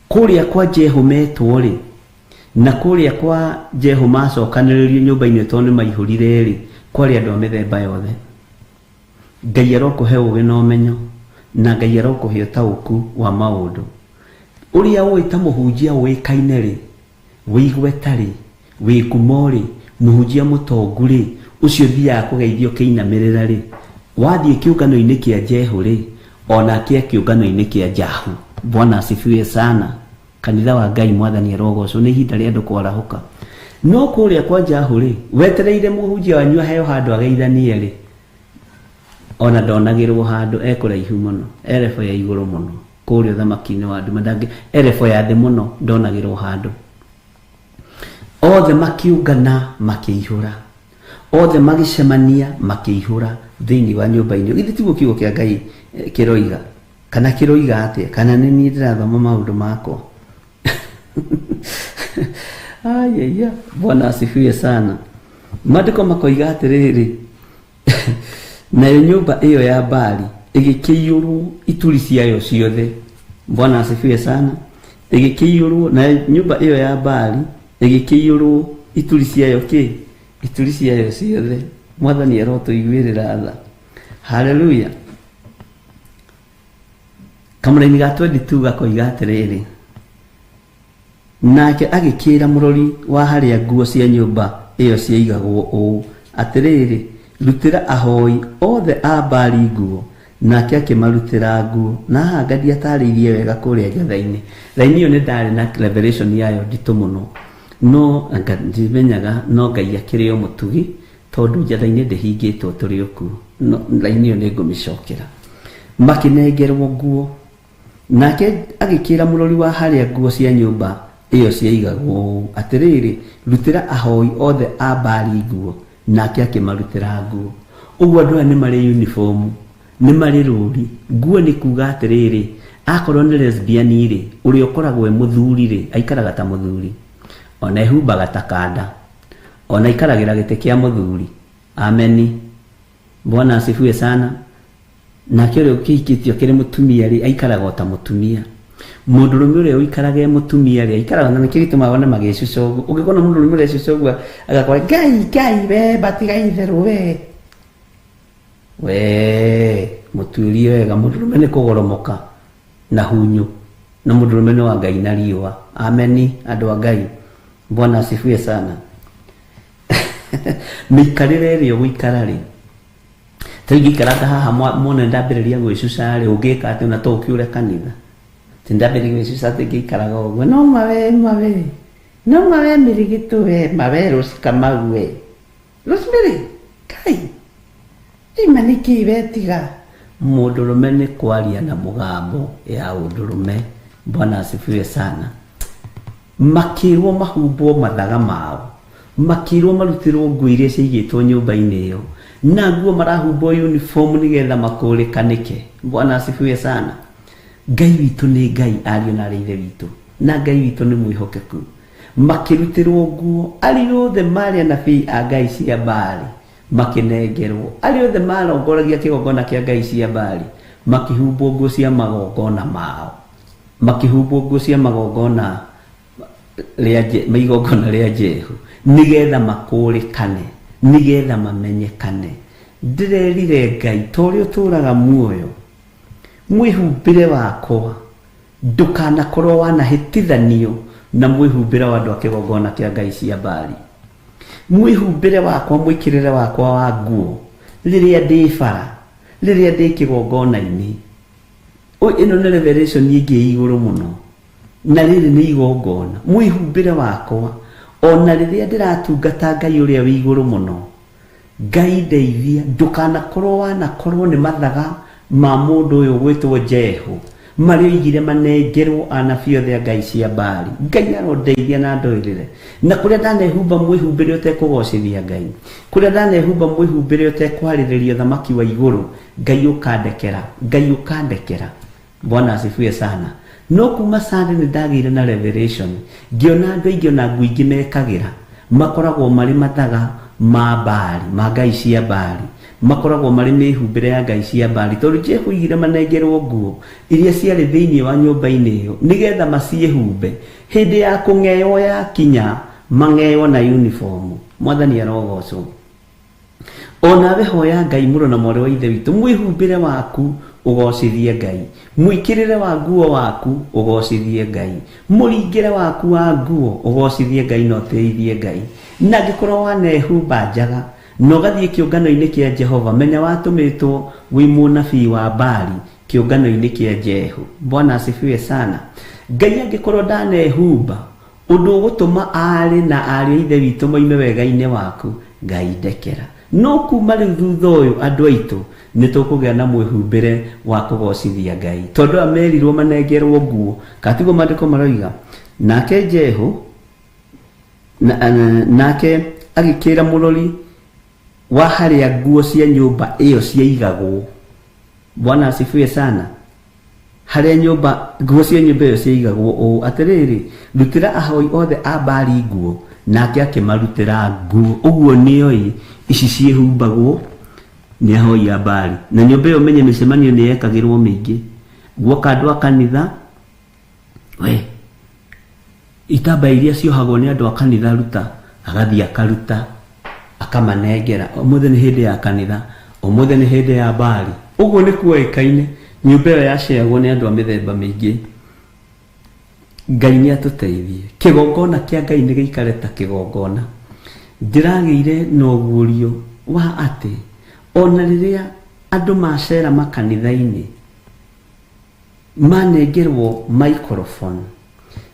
Kũrĩa kwa Jehu metwo rĩ, na kũrĩa kwa Jehu macokanĩrĩrio nyũmba-inĩ tondũ nĩ maihũrire rĩ, kwarĩ andũ a mĩthemba yothe. Ngai arokũhe ũũgĩ na ũmenyo, na Ngai arokũhe ũtaũku wa maũndũ. Ũrĩa ũĩ ta mũhunjia ũĩkaine rĩ, wĩ igweta rĩ, wĩ ngumo rĩ, mũhunjia mũtongu rĩ, ũcio ũthiaga kũgeithio ũkĩinamĩrĩra rĩ, wathiĩ kĩũngano-inĩ kĩa Jehu rĩ, onake kĩũngano-inĩ kĩa Jahu. Bwana asifiwe sana. Kanitha wa Ngai Mwathani arogocwo. Nĩ ihinda rĩa andũ kwarahũka. No kũrĩa kwa Jahu rĩ, wetereire mũhunjia wanyu aheo handũ ageithanie rĩ, ona ndonagĩrwo handũ, ekũraihu mũno, erebo ya igũrũ mũno, kũrĩa ũthamaki-inĩ wa nduma, ndangĩ erebo ya thĩ mũno, ndonagĩrwo handũ. Othe makiũngana makĩihũra, othe magĩcemania makĩihũra thĩinĩ wa nyũmba-inĩ. Githĩ tiguo kiugo kĩa Ngai kĩroiga? Kana kĩroiga atĩa? Kana nĩ niĩ ndĩrathoma maũndũ makwa? Ayaya, Bwana asifiwe sana. Maandĩko makoiga atĩrĩrĩ, nayo nyũmba ĩyo ya Baali ĩgĩkĩiyũrwo ituri ciayo ciothe. Bwana asifiwe sana. Ĩgĩkĩiyũrwo, nayo nyũmba ĩyo ya Baali ĩgĩkĩiyũrwo ituri ciayo kĩ? Ituri ciayo ciothe. Mwathani arotũiguĩrĩra tha. Haleluya. Kamũraini ga 22 gakoiga atĩrĩrĩ, nake agĩkĩra mũrori wa harĩa nguo cia nyũmba ĩyo ciaigagwo ũũ, atĩrĩrĩ, rutĩra ahoi othe a Baali nguo. Nake akĩmarutĩra nguo. Na haha Ngai ndiatarĩirie wega kũrĩa njatha-inĩ. Raini ĩyo nĩ ndarĩ na revelation yayo nditũ mũno, no ndimenyaga, no Ngai akĩrĩ o mũtugi, tondũ njatha-inĩ ndĩhingĩtwo tũrĩ o kuo. No raini ĩyo nĩ ngũmĩcokera. Makĩnengerwo nguo. Nake agĩkĩra mũrori wa harĩa nguo cia nyũmba ĩyo ciaigagwo ũũ, atĩrĩrĩ, rutĩra ahoi othe a Baali nguo. Nake akĩmarutĩra nguo. Ũguo andũ aya nĩ marĩ uniform, nĩ marĩ rũri. Nguo nĩ kuga atĩrĩrĩ, akorwo nĩ lesbian rĩ, ũrĩa ũkoragwo e mũthuri rĩ, aikaraga ta mũthuri, ona ehumbaga ta kanda, ona aikaragĩra gĩtĩ kĩa mũthuri. Ameni, Bwana asifiwe sana. Nake ũrĩa ũkĩhikĩtio kĩrĩ mũtumia rĩ, aikaraga o ta mũtumia. Mũndũrũme ũrĩa ũikaraga e mũtumia rĩ, aikaraga, na nĩkĩo gĩtũmaga wone magĩcuca ũguo. Ũngĩkona mũndũrũme ũrĩa ecuca ũguo, agakora Ngai, Ngai, we batiga itherũ we. We, mũtuĩrie wega, mũndũrũme nĩ kũgoromoka na hunyũ, na mũndũrũme nĩ wa Ngai na riũa. Ameni, andũ a Ngai. Bwana asifiwe sana. Mĩikarĩre ĩrĩa ũgũikara rĩ, ta rĩu ingĩikaranga haha muone ndambĩrĩria gwĩcuca rĩ, ũngĩka atĩ ona to ũkĩũre kanitha. Ti ndambĩrĩria gwĩcuca atĩ ngĩikaraga ũguo, no mawe, mawe, no mawe mĩrĩgĩtũ we, mawe Rose Kamau we. Rosemary, Ngai, ima nĩkĩ we tiga. Mũndũrũme nĩ kwaria na mũgambo ya ũndũrũme. Bwana asifiwe sana. Makĩrwo mahumbwo mathaga mao, makĩrwo marutĩrwo nguo iria ciaigĩtwo nyũmba-inĩ ĩyo, na nguo marahumbwo uniform nĩgetha makũrĩkanĩke. Bwana asifiwe sana. Ngai witũ nĩ Ngai, ariũ na arĩ ithe witũ, na Ngai witũ nĩ mwĩhokeku. Makĩrutĩrwo nguo, arĩa othe marĩ anabii a Ngai cia Baali makĩnengerwo, arĩa othe marongoragia kĩgongona kĩa Ngai cia Baali makĩhumbwo nguo cia magongona mao, makĩhumbwo nguo cia magongona rĩa igongona rĩa Jehu, nĩgetha makũrĩkane, nĩgetha mamenyekane. Ndĩrerire Ngai, ta ũrĩa ũtũũraga muoyo, mwĩhumbĩre wakwa ndũkanakorwo wanahĩtithanio na mwĩhumbĩre wa andũ a kĩgongona kĩa Ngai cia Baali. Mwĩhumbĩre wakwa, mwĩkĩrĩre wakwa wa nguo rĩrĩa ndĩ bara, rĩrĩa ndĩ kĩgongona-inĩ. Ĩno nĩ revelation ĩngĩ igũrũ mũno, na rĩrĩ nĩ igongona. Mwĩhumbĩre wakwa ona rĩrĩa ndĩratungata Ngai ũrĩa wĩ igũrũ mũno, Ngai ndeithia ndũkanakorwo wanakorwo nĩ mathaga ma mũndũ ũyũ ũgwĩtwo Jehu, marĩa oigire manengerwo anabii othe a Ngai cia Baali. Ngai arondeithia na ndoĩrĩre. Na kũrĩa ndanehumba mwĩhumbĩre ũtekũgocithia Ngai, kũrĩa ndanehumba mwĩhumbĩre ũtekwarĩrĩria ũthamaki wa igũrũ, Ngai ũkandekera, Ngai ũkandekera. Bwana asifiwe sana. No kuma Sunday nĩ ndagĩire na revelation, ngĩona andũ aingĩ ona nguo ingĩ mekagĩra makoragwo marĩ mathaga ma Baali, ma Ngai cia Baali, makoragwo marĩ mĩhumbĩre ya Ngai cia Baali, tondũ Jehu oigire manengerwo nguo iria ciarĩ thĩinĩ wa nyũmba-inĩ ĩyo nĩgetha maciĩhumbe hĩndĩ ya kũng'eywo yakinya, mang'eywo na uniform. Mwathani arogocwo. Onawe hoya Ngai mũrũ na mwarĩ wa ithe witũ, mwĩhumbĩre waku ũgocithie Ngai, mwĩkĩrĩre wa nguo waku ũgocithie Ngai, mũringĩre waku wa nguo ũgocithie Ngai na ũtĩithie Ngai. Na angĩkorwo wanehumba njaga na ũgathiĩ kĩũngano-inĩ kĩa Jehova, menya watũmĩtwo wĩ mũnabii wa Baali kĩũngano-inĩ kĩa Jehu. Bwana asifiwe sana. Ngai angĩkorwo ndanehumba ũndũ ũgũtũma aarĩ na ariũ a ithe witũ moime wega-inĩ waku, Ngai ndekera. No kuma rĩu thutha ũyũ andũ aitũ nĩ tũkũgĩa na mwĩhumbĩre wa kũgocithia Ngai, tondũ aya merirwo manengerwo nguo, katiguo maandĩko maroiga. Nake Jehu nake agĩkĩra mũrori wa harĩa nguo cia nyũmba ĩyo ciaigagwo. Bwana asifiwe sana. Harĩa nyũmba nguo cia nyũmba ĩyo ciaigagwo ũũ, atĩrĩrĩ, rutĩra ahoi othe a Baali nguo. Nake akĩmarutĩra nguo. Ũguo nĩoĩ ici ciĩhumbagwo nĩ ahoi a Baali. Na nyũmba ĩyo menye mĩcemanio nĩ yekagĩrwo mĩingĩ. Guoka andũ a kanitha, we itambaya iria ciohagwo nĩ andũ a kanitha ruta, agathiĩ akaruta akamanengera. Ũmũthĩ nĩ hĩndĩ ya kanitha, ũmũthĩ nĩ hĩndĩ ya Baali. Ũguo nĩ kuoĩkaine nyũmba ĩyo yaceagwo nĩ andũ a mĩthemba mĩingĩ. Ngai nĩ atũteithie. Kĩgongona kĩa Ngai nĩ gĩikare ta kĩgongona. Ndĩragĩire na ũguũrio wa atĩ ona rĩrĩa andũ macera makanitha-inĩ manengerwo microphone,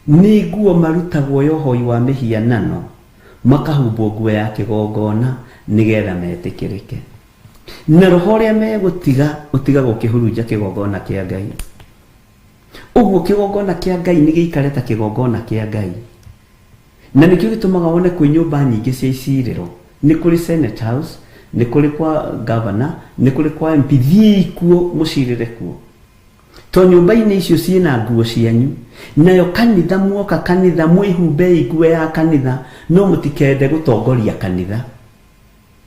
nĩ nguo marutagwo ya ũhoi wa mĩhianano, makahumbwo nguo ya kĩgongona nĩgetha metĩkĩrĩke. Na roho ũrĩa megũtiga ũtigagwo ũkĩhurunja kĩgongona kĩa Ngai. Ũguo kĩgongona kĩa Ngai nĩ gĩikare ta kĩgongona kĩa Ngai. Na nĩkĩo gĩtũmaga wone kwĩ nyũmba nyingĩ cia icirĩro. Nĩ kũrĩ Senate House, nĩ kũrĩ kwa governor, nĩ kũrĩ kwa MP, thiĩi kuo mũcirĩre kuo. To nyũmba-inĩ icio ciĩna nguo cianyu. Nayo kanitha muoka kanitha mwĩhumbei nguo ya kanitha, no mũtikende gũtongoria kanitha.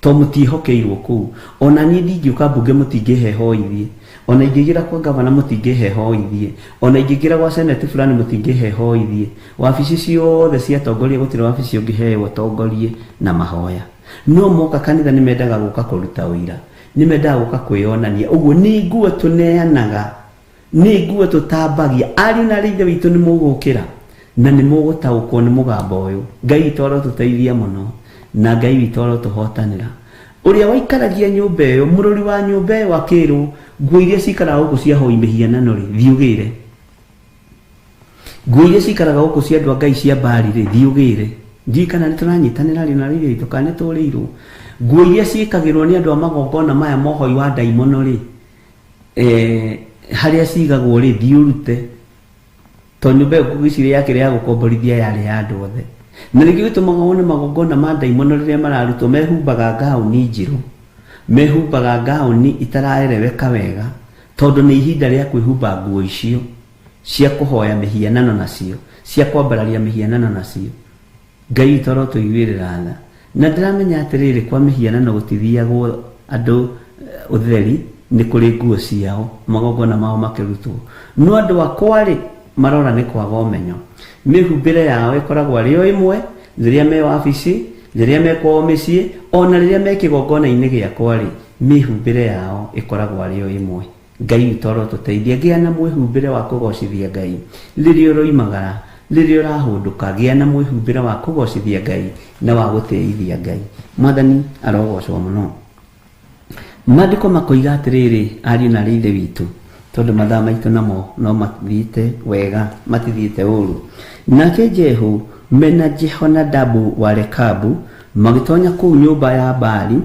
To mũtiĩhokeirwo kũu. Ona niĩ ndingĩũka mbunge mũtingĩhe hoithie. Ona ingĩingĩra kwa gavana mũtingĩhe hoithie. Ona ingĩingĩra gwa senate fulani mũtingĩhe hoithie. Wabici ciothe cia atongoria gũtirĩ wabici ũngĩheo ũtongorie na mahoya. No moka kanitha nĩ mendaga gũka kũruta ũira. Nĩ mendaga gũka kwĩyonania. Ũguo nĩ nguo tũneanaga. Nĩ nguo tũtambagia. Ariũ na aarĩ a Ithe witũ nĩ mũgũkĩra. Na nĩ mũgũtaũkwo nĩ mũgambo ũyũ. Ngai witũ arotũteithia mũno. Na Ngai witũ arotũhotanĩra. Ũrĩa waikaragia nyũmba ĩyo, mũrori wa nyũmba ĩyo akĩrwo, nguo iria cikaraga gũkũ cia hoi mĩhianano rĩ, thiĩ ũgĩre. Nguo iria cikaraga gũkũ cia andũ a Ngai cia Baali rĩ, thiĩ ũgĩre. Ndiũĩ kana nĩ tũranyitanĩra rĩ na rĩrĩ witũ kana nĩ tũrĩirwo. Nguo iria ciĩkagĩrwo nĩ andũ a magongona maya mohoi wa ndaimono rĩ, harĩa cigagwo rĩ, thiĩ ũrute. To nyũmba ĩyo ngwĩciria yakĩrĩ ya gũkomborithia yarĩ ya andũ othe. Na nĩkĩo gĩtũmaga wone magongona ma ndaimono rĩrĩa mararutwo mehumbaga ngaũni njirũ, mehumbaga ngaũni itaraereweka wega, tondũ nĩ ihinda rĩa kwĩhumba nguo icio cia kũhoya mĩhianano nacio, cia kwambararia mĩhianano nacio. Ngai witũ arotũiguĩrĩra tha. Na ndĩramenya atĩrĩrĩ, kwa mĩhianano gũtithiagwo andũ ũtheri, nĩ kũrĩ nguo ciao, magongona mao makĩrutwo. No andũ akwa rĩ, marora nĩ kwaga ũmenyo. Mĩhumbĩre yao ĩkoragwo arĩ o ĩmwe, rĩrĩa me wabici, rĩrĩa me kwao mĩciĩ, ona rĩrĩa me kĩgongona-inĩ gĩakwa rĩ, mĩhumbĩre yao ĩkoragwo arĩ o ĩmwe. Ngai witũ arotũteithia, gĩa na mwĩhumbĩre wa kũgocithia Ngai. Rĩrĩa ũroimagara, rĩrĩa ũrahũndũka, gĩa na mwĩhumbĩre wa kũgocithia Ngai na wa gũtĩithia Ngai. Mwathani arogocwo mũno. Maandĩko makoiga atĩrĩrĩ, ariũ na aarĩ a Ithe witũ, tondũ mathaa maitũ namo no mathiĩte wega, matithiĩte ũru. Nake Jehu mena Jehonadabu wa Rekabu magĩtonya kũu nyũmba ya Baali,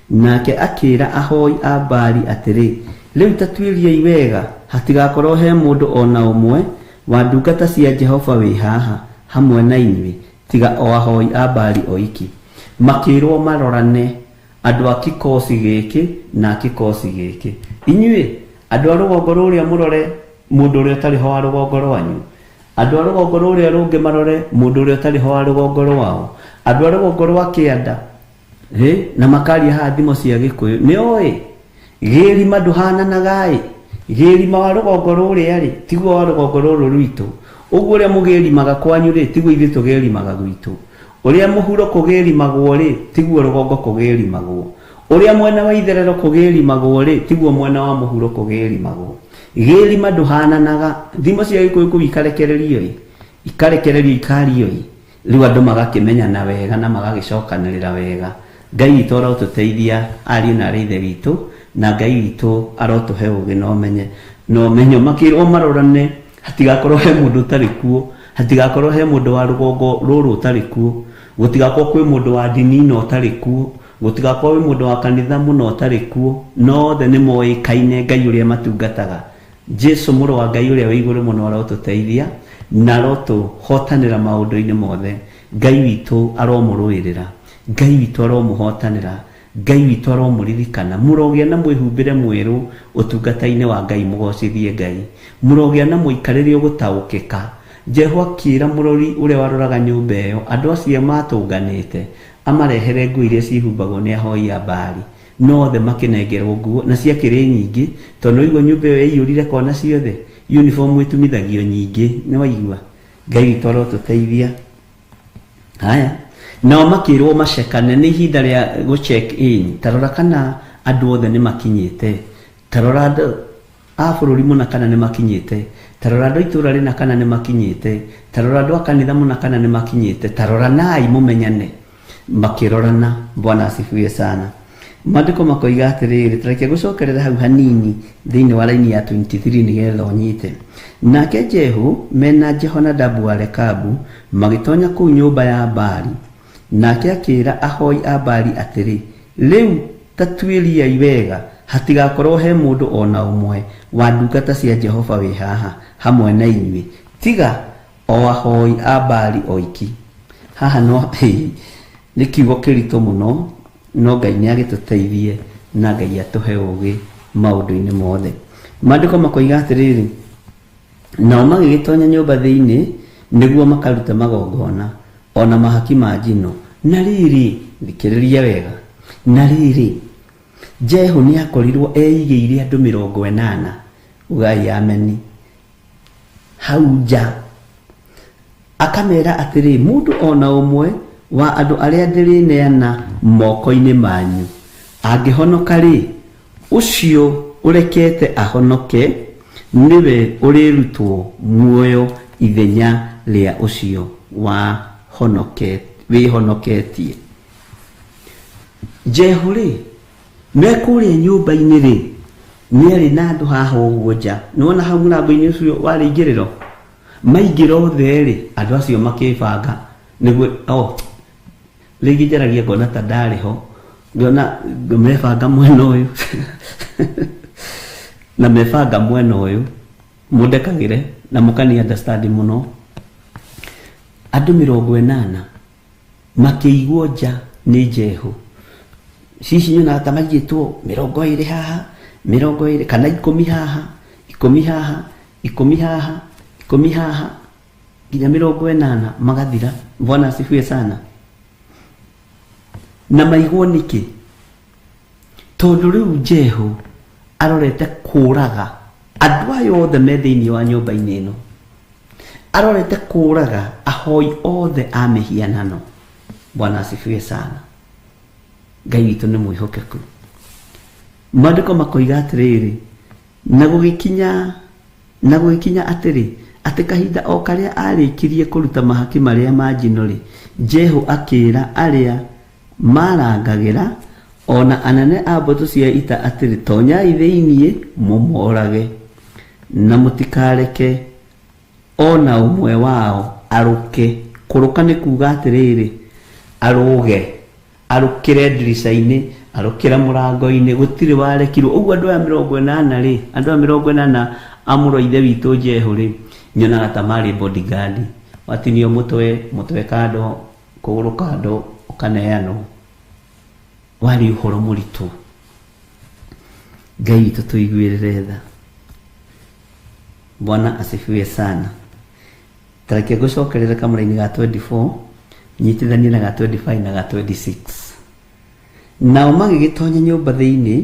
nake akĩra ahoi a Baali atĩrĩ, rĩu ta tuĩriai wega, hatigakorwo he mũndũ ona ũmwe wa ndungata cia Jehova wĩ haha hamwe na inyuĩ, tiga o ahoi a Baali oiki. Makĩrwo marorane andũ a kikosi gĩkĩ na kikosi gĩkĩ. Inyuĩ andũ a rũgongo rũrĩa mũrore mũndũ ũrĩa ũtarĩ ho wa rũgongo rwanyu, andũ a rũgongo rũrĩa rũngĩ marore mũndũ ũrĩa ũtarĩ ho wa rũgongo rwao, andũ a rũgongo rwa kĩanda na makaria haha thimo cia Gĩkũyũ. Nĩ oĩ gĩrima ndũhananaga ĩ, gĩrima wa rũgongo rũrĩa rĩ tiguo wa rũgongo rũrũ rwitũ. Ũguo ũrĩa mũgĩrimaga kwanyu rĩ tiguo ithuĩ tũgĩrimaga gwitũ. Ũrĩa mũhuro kũgĩrimagwo rĩ tiguo rũgongo kũgĩrimagwo. Ũrĩa mwena wa itherero kũgĩrimagwo rĩ tiguo mwena wa mũhuro kũgĩrimagwo. Gĩrima ndũhananaga. Thimo cia Gĩkũyũ kũu ikarekererio ĩ, ikarekererio ikario ĩ, rĩu andũ magakĩmenyana wega na magagĩcokanĩrĩra wega. Ngai witũ arotũteithia ariũ na aarĩ a Ithe witũ, na Ngai witũ arotũhe ũũgĩ na ũmenye na ũmenyo. Makĩrwo marorane, hatigakorwo he mũndũ ũtarĩ kuo, hatigakorwo he mũndũ wa rũgongo rũrũ ũtarĩ kuo, gũtigakorwo kwĩ mũndũ wa ndini ĩno ũtarĩ kuo, gũtigakorwo kwĩ mũndũ wa kanitha mũno ũtarĩ kuo. No othe nĩ moĩkaine Ngai ũrĩa matungataga. Jesu mũrũ wa Ngai ũrĩa wĩ igũrũ mũno arotũteithia na arotũhotanĩra maũndũ-inĩ mothe. Ngai witũ aromũrũĩrĩra, Ngai witũ aromũhotanĩra, Ngai witũ aromũririkana. Mũrogĩa na mwĩhumbĩre mwerũ ũtungata-inĩ wa Ngai, mũgocithie Ngai. Mũrogĩa na mũikarĩre ũgũtaũkĩka. Jehu akĩra mũrori ũrĩa waroraga nyũmba ĩyo, andũ acio matũnganĩte, amarehere nguo iria cihumbagwo nĩ ahoi a Baali. No othe makĩnengerwo nguo, na ciakĩrĩ nyingĩ, tondũ nĩwaigua nyũmba ĩyo yaiyũrire kona ciothe, uniform ĩtumithagio nyingĩ, nĩwaigua? Ngai witũ arotũteithia. Haya, nao makĩrwo macekane, nĩ ihinda rĩa gũ check in. Ta rora kana andũ othe nĩ makinyĩte, ta rora andũ a bũrũri mũna kana nĩ makinyĩte, ta rora andũ a itũũra rĩna kana nĩ makinyĩte, ta rora andũ a kanitha mũna kana nĩ makinyĩte, ta rora nai mũmenyane. Makĩrorana. Bwana asifiwe sana. Maandĩko makoiga atĩrĩrĩ, ta reke gũcokerera hau hanini thĩinĩ wa raini ya 23 nĩgetha ũnyite. Nake Jehu mena Jehonadabu wa Rekabu magĩtonya kũu nyũmba ya Baali, nake akĩra ahoi a Baali atĩrĩ, rĩu Ta tuĩriai wega, hatigakorwo he mũndũ o na ũmwe wa ndungata cia Jehova wĩ haha hamwe na inyuĩ, tiga o ahoi a Baali oiki. Haha no hĩ, nĩ kiugo kĩritũ mũno, no Ngai nĩ agĩtũteithie na Ngai atũhe ũũgĩ maũndũ-inĩ mothe. Maandĩko makoiga atĩrĩrĩ, nao magĩgĩtonya nyũmba thĩinĩ nĩguo makarute magongona o na mahaki ma njino. Na rĩrĩ, thikĩrĩria wega, na rĩrĩ, Jehu nĩakorirwo eigĩire andũ 80, ugai ameni, hau nja, akamera atĩrĩ, mũndũ o na ũmwe wa andũ arĩa ndĩrĩneana moko-inĩ manyu angĩhonoka-rĩ, ũcio ũrekete ahonoke nĩwe ũrĩrutwo muoyo ithenya rĩa ũcio wĩhonoketie. Jehu-rĩ, me kũrĩa nyũmba-inĩ-rĩ, nĩarĩ na andũ haha ũguo nja. Nĩwona hau mũrango-inĩ ũcio wa rĩingĩrĩro? Maingĩra othe-rĩ, andũ acio makĩbanga nĩguo oh, rĩngĩ njaragia ngona ta ndarĩ ho, ngona mebanga mwena ũyũ na mebanga mwena ũyũ, mũndekagĩre na mũkani understand mũno. Andũ 80 makĩigwo nja nĩ Jehu. Cici nyonaga ta maigĩtwo 20 haha, 20 kana 10 haha, 10 haha, 10 haha, 10 haha, nginya 80 magathira. Bwana asifiwe sana. Na maigwo nĩkĩ? Tondũ rĩu Jehu arorete kũraga andũ aya othe me thĩinĩ wa nyũmba-inĩ ĩno, arorete kũraga ahoi othe a mĩhianano. Bwana asifiwe sana. Ngai witũ nĩ mwĩhokeku. Maandĩko makoiga atĩrĩrĩ, na gũgĩkinya atĩrĩ, atĩ kahinda o karĩa arĩkirie kũruta mahaki marĩa ma njino-rĩ, Jehu akĩĩra arĩa marangagĩra o na anene a mbũtũ cia ita atĩrĩ, tonyai thĩinĩ mũmorage, na mũtikareke o na ũmwe wao arũke. Kũrũka nĩ kuga atĩrĩrĩ, arũge, arũkĩre ndirica-inĩ, arũkĩre mũrango-inĩ, gũtirĩ warekirwo. Ũguo andũ aya 80 rĩ, andũ aya 80 a mũrũ wa ithe witũ Jehu rĩ, nyonaga ta marĩ bodyguard. Watinio mũtwe, mũtwe kando, kũgũrũ kando, ũkaneanwo. Warĩ ũhoro mũritũ. Ngai witũ tũiguĩrĩre tha. Bwana asifiwe sana. Tareke ngũcokerere kamũra-inĩ ga 24, nyitithanie na ga 25 na ga 26. Nao magĩgĩtonya nyũmba thĩinĩ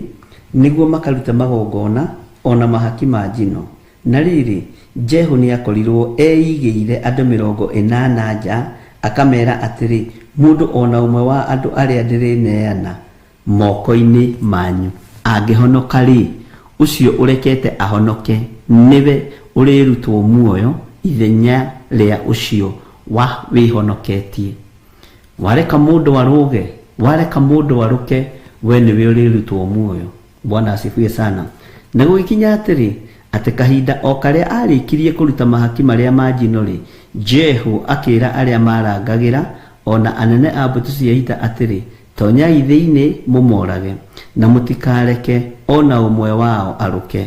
nĩguo makarute magongona o na mahaki ma njino. Na rĩrĩ, Jehu nĩakorirwo eigĩire andũ 80 nja, akamera atĩrĩ, mũndũ o na ũmwe wa andũ arĩa ndĩrĩneana moko-inĩ manyu angĩhonoka-rĩ, ũcio ũrekete ahonoke nĩwe ũrĩrutwo muoyo ithenya rĩa ũcio wĩhonoketie. Wareka mũndũ arũge, wareka mũndũ arũke, we nĩwe ũrĩrutwo muoyo. Bwana asifiwe sana. Na gũgĩkinya atĩrĩ, atĩ kahinda o karĩa arĩkirie kũruta mahaki marĩa ma njino-rĩ, Jehu akĩĩra arĩa marangagĩra o na anene a mbũtũ cia ita atĩrĩ, tonyai thĩinĩ mũmorage, na mũtikareke o na ũmwe wao arũke.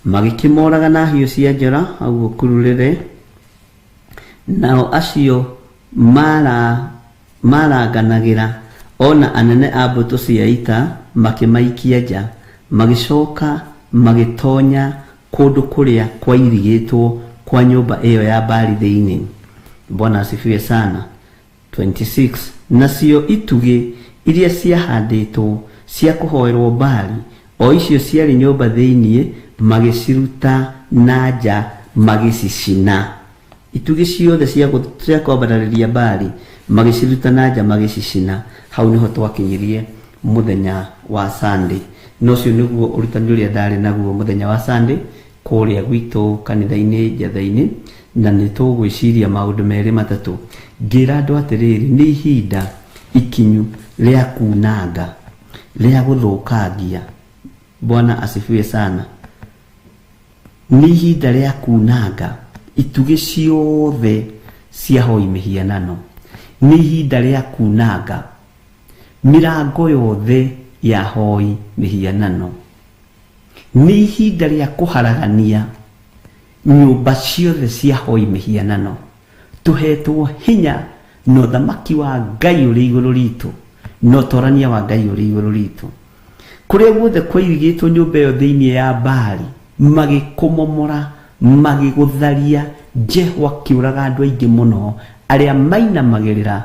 Magĩkĩmoraga na hiũ cia njora hau ũkururĩre. Nao acio maranganagĩra o na anene a mbũtũ cia ita makĩmaikia nja, magĩcoka magĩtonya kũndũ kũrĩa kwairigĩtwo kwa nyũmba ĩyo ya Baali thĩinĩ. Bwana asifiwe sana. 26 Nacio itugĩ iria ciahandĩtwo cia kũhoerwo Baali, o icio ciarĩ nyũmba thĩinĩ, magĩciruta na nja magĩcicina. Itugĩ ciothe cia kwambararĩria Baali magĩciruta na nja magĩcicina. Hau nĩho twakinyirie mũthenya wa Sunday. Na ũcio nĩguo ũrutani ũrĩa ndarĩ naguo mũthenya wa Sunday kũrĩa gwitũ kanitha-inĩ Njatha-inĩ, na nĩ tũgwĩciria maũndũ merĩ matatũ. Ngĩra andũ atĩrĩrĩ, nĩ ihinda ikinyu rĩa kunanga, rĩa gũthũkangia. Bwana asifiwe sana. Nĩ ihinda rĩa kunanga itugĩ ciothe cia hoi mĩhianano. Nĩ ihinda rĩa kunanga mĩrango yothe ya hoi mĩhianano. Nĩ ihinda rĩa kũharagania nyũmba ciothe cia hoi mĩhianano. Tũhetwo hinya na ũthamaki wa Ngai ũrĩ igũrũ ritũ, na ũtorania wa Ngai ũrĩ igũrũ ritũ. Kũrĩa guothe kwairigĩtwo nyũmba ĩyo thĩinĩ ya Baali, magĩkũmomora, magĩgũtharia. Jehu akĩũraga andũ aingĩ mũno arĩa mainamagĩrĩra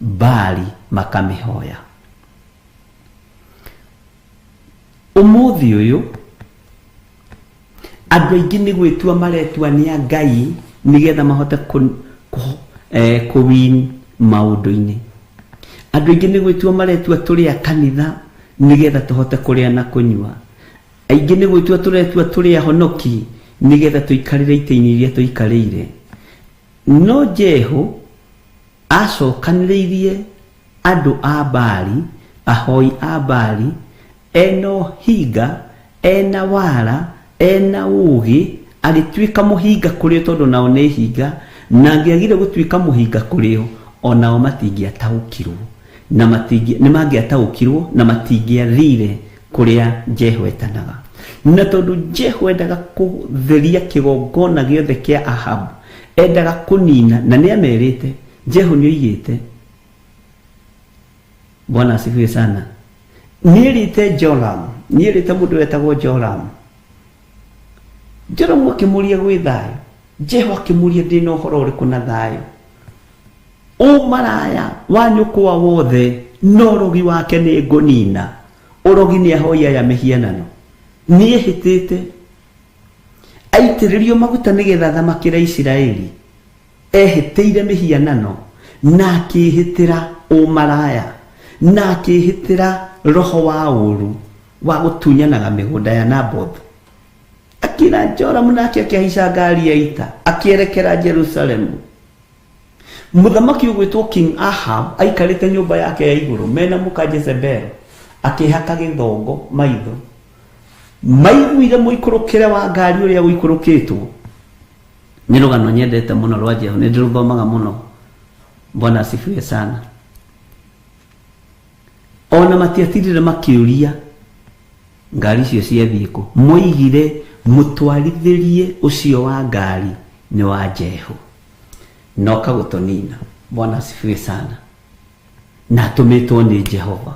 Baali makamĩhoya. Ũmũthĩ ũyũ andũ aingĩ nĩ gwĩtua maretua nĩ a Ngai nĩgetha mahote kũwin maũndũ-inĩ. Andũ aingĩ nĩ gwĩtua maretua tũrĩ a kanitha nĩgetha tũhote kũrĩa na kũnyua. Aingĩ nĩ gwĩtua tũretua tũrĩ ahonoki nĩgetha tũikarĩre itĩ-inĩ iria tũikarĩire. No Jehu acokanĩrĩirie andũ a Baali, ahoi a Baali, ena ũhinga, ena wara, ena ũũgĩ, agĩtuĩka mũhinga kũrĩ o tondũ nao nĩ hinga, na angĩagire gũtuĩka mũhinga kũrĩ o, onao matingĩataũkirwo na nĩ mangĩataũkirwo na matingĩathire kũrĩa Jehu etanaga. Na tondũ Jehu endaga kũtheria kĩgongona gĩothe kĩa Ahabu, endaga kũnina, na nĩ amerite, Jehu nĩ oigĩte, Bwana asifiwe sana, nĩerĩte Joram, nĩerĩte mũndũ wetagwo Joram. Joram akĩmũria gwĩ thayũ, Jehu akĩmũria ndĩna ũhoro ũrĩkũ na thayũ. Ũmaraya wa nyũkwa wothe na ũrogi wake nĩ ngũnina. Ũrogi nĩ ahoi aya mĩhianano, nĩehĩtĩte aitĩrĩrio maguta nĩgetha athamakĩre Isiraeli. Ehĩtĩire mĩhianano na akĩhĩtĩra ũmaraya na akĩhĩtĩra roho wa ũru wa gũtunyanaga mĩgũnda ya Naboth. Akĩra Joramu nake akĩhaica ngari ya ita akĩerekera Jerusalemu. Mũthamaki ũgwĩtwo King Ahab aikarĩte nyũmba yake ya igũrũ mena mũka Jezebel, akĩhaka gĩthongo maitho. Maiguire mũikũrũkĩre wa ngari ũrĩa ũikũrũkĩtwo. Nĩ rũgano nyendete mũno rwa Jehu, nĩ ndĩrũthomaga mũno. Bwana asifiwe sana. Ona matiatirire makĩũria ngari icio ciathiĩ kũ, moigire mũtwarithĩrie ũcio wa ngari nĩ wa Jehu, noka gũtũnina. Bwana asifiwe sana. Na atũmĩtwo nĩ Jehova,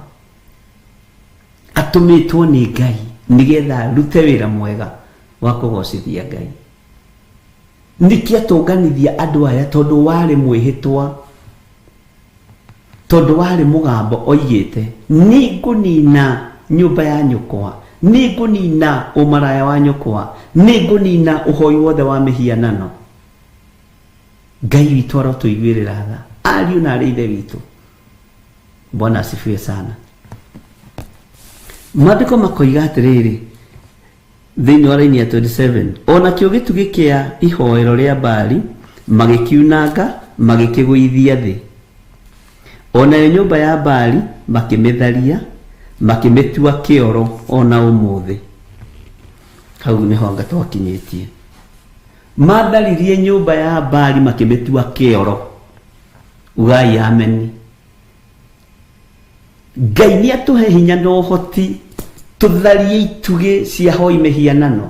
atũmĩtwo nĩ Ngai nĩgetha arute wĩra mwega wa kũgocithia Ngai. Nĩkĩ atũnganithia andũ aya? Tondũ warĩ mwĩhĩtwa, tondũ warĩ mũgambo oigĩte, nĩngũnina nyũmba ya nyũkwa, nĩngũnina ũmaraya wa nyũkwa, nĩngũnina ũhoi wothe wa mĩhianano. Ngai witũ arotũiguĩrĩra tha, ariũ na arĩ ithe witũ. Bwana asifiwe sana. Maandĩko makoiga atĩrĩrĩ thĩinĩ wa raini ya 27, ona kĩo gĩtugĩ kĩa ihoero rĩa Baali magĩkiunanga, magĩkĩgũithia thĩ. Onayo nyũmba ya Baali makĩmĩtharia, makĩmĩtua kĩoro ona ũmũthĩ. Hau nĩho anga twakinyĩtie. Matharirie nyũmba ya Baali makĩmĩtua kĩoro. Ugai ameni. Ngai nĩ atũhe hinya na ũhoti tũtharie itugĩ cia hoi mĩhianano,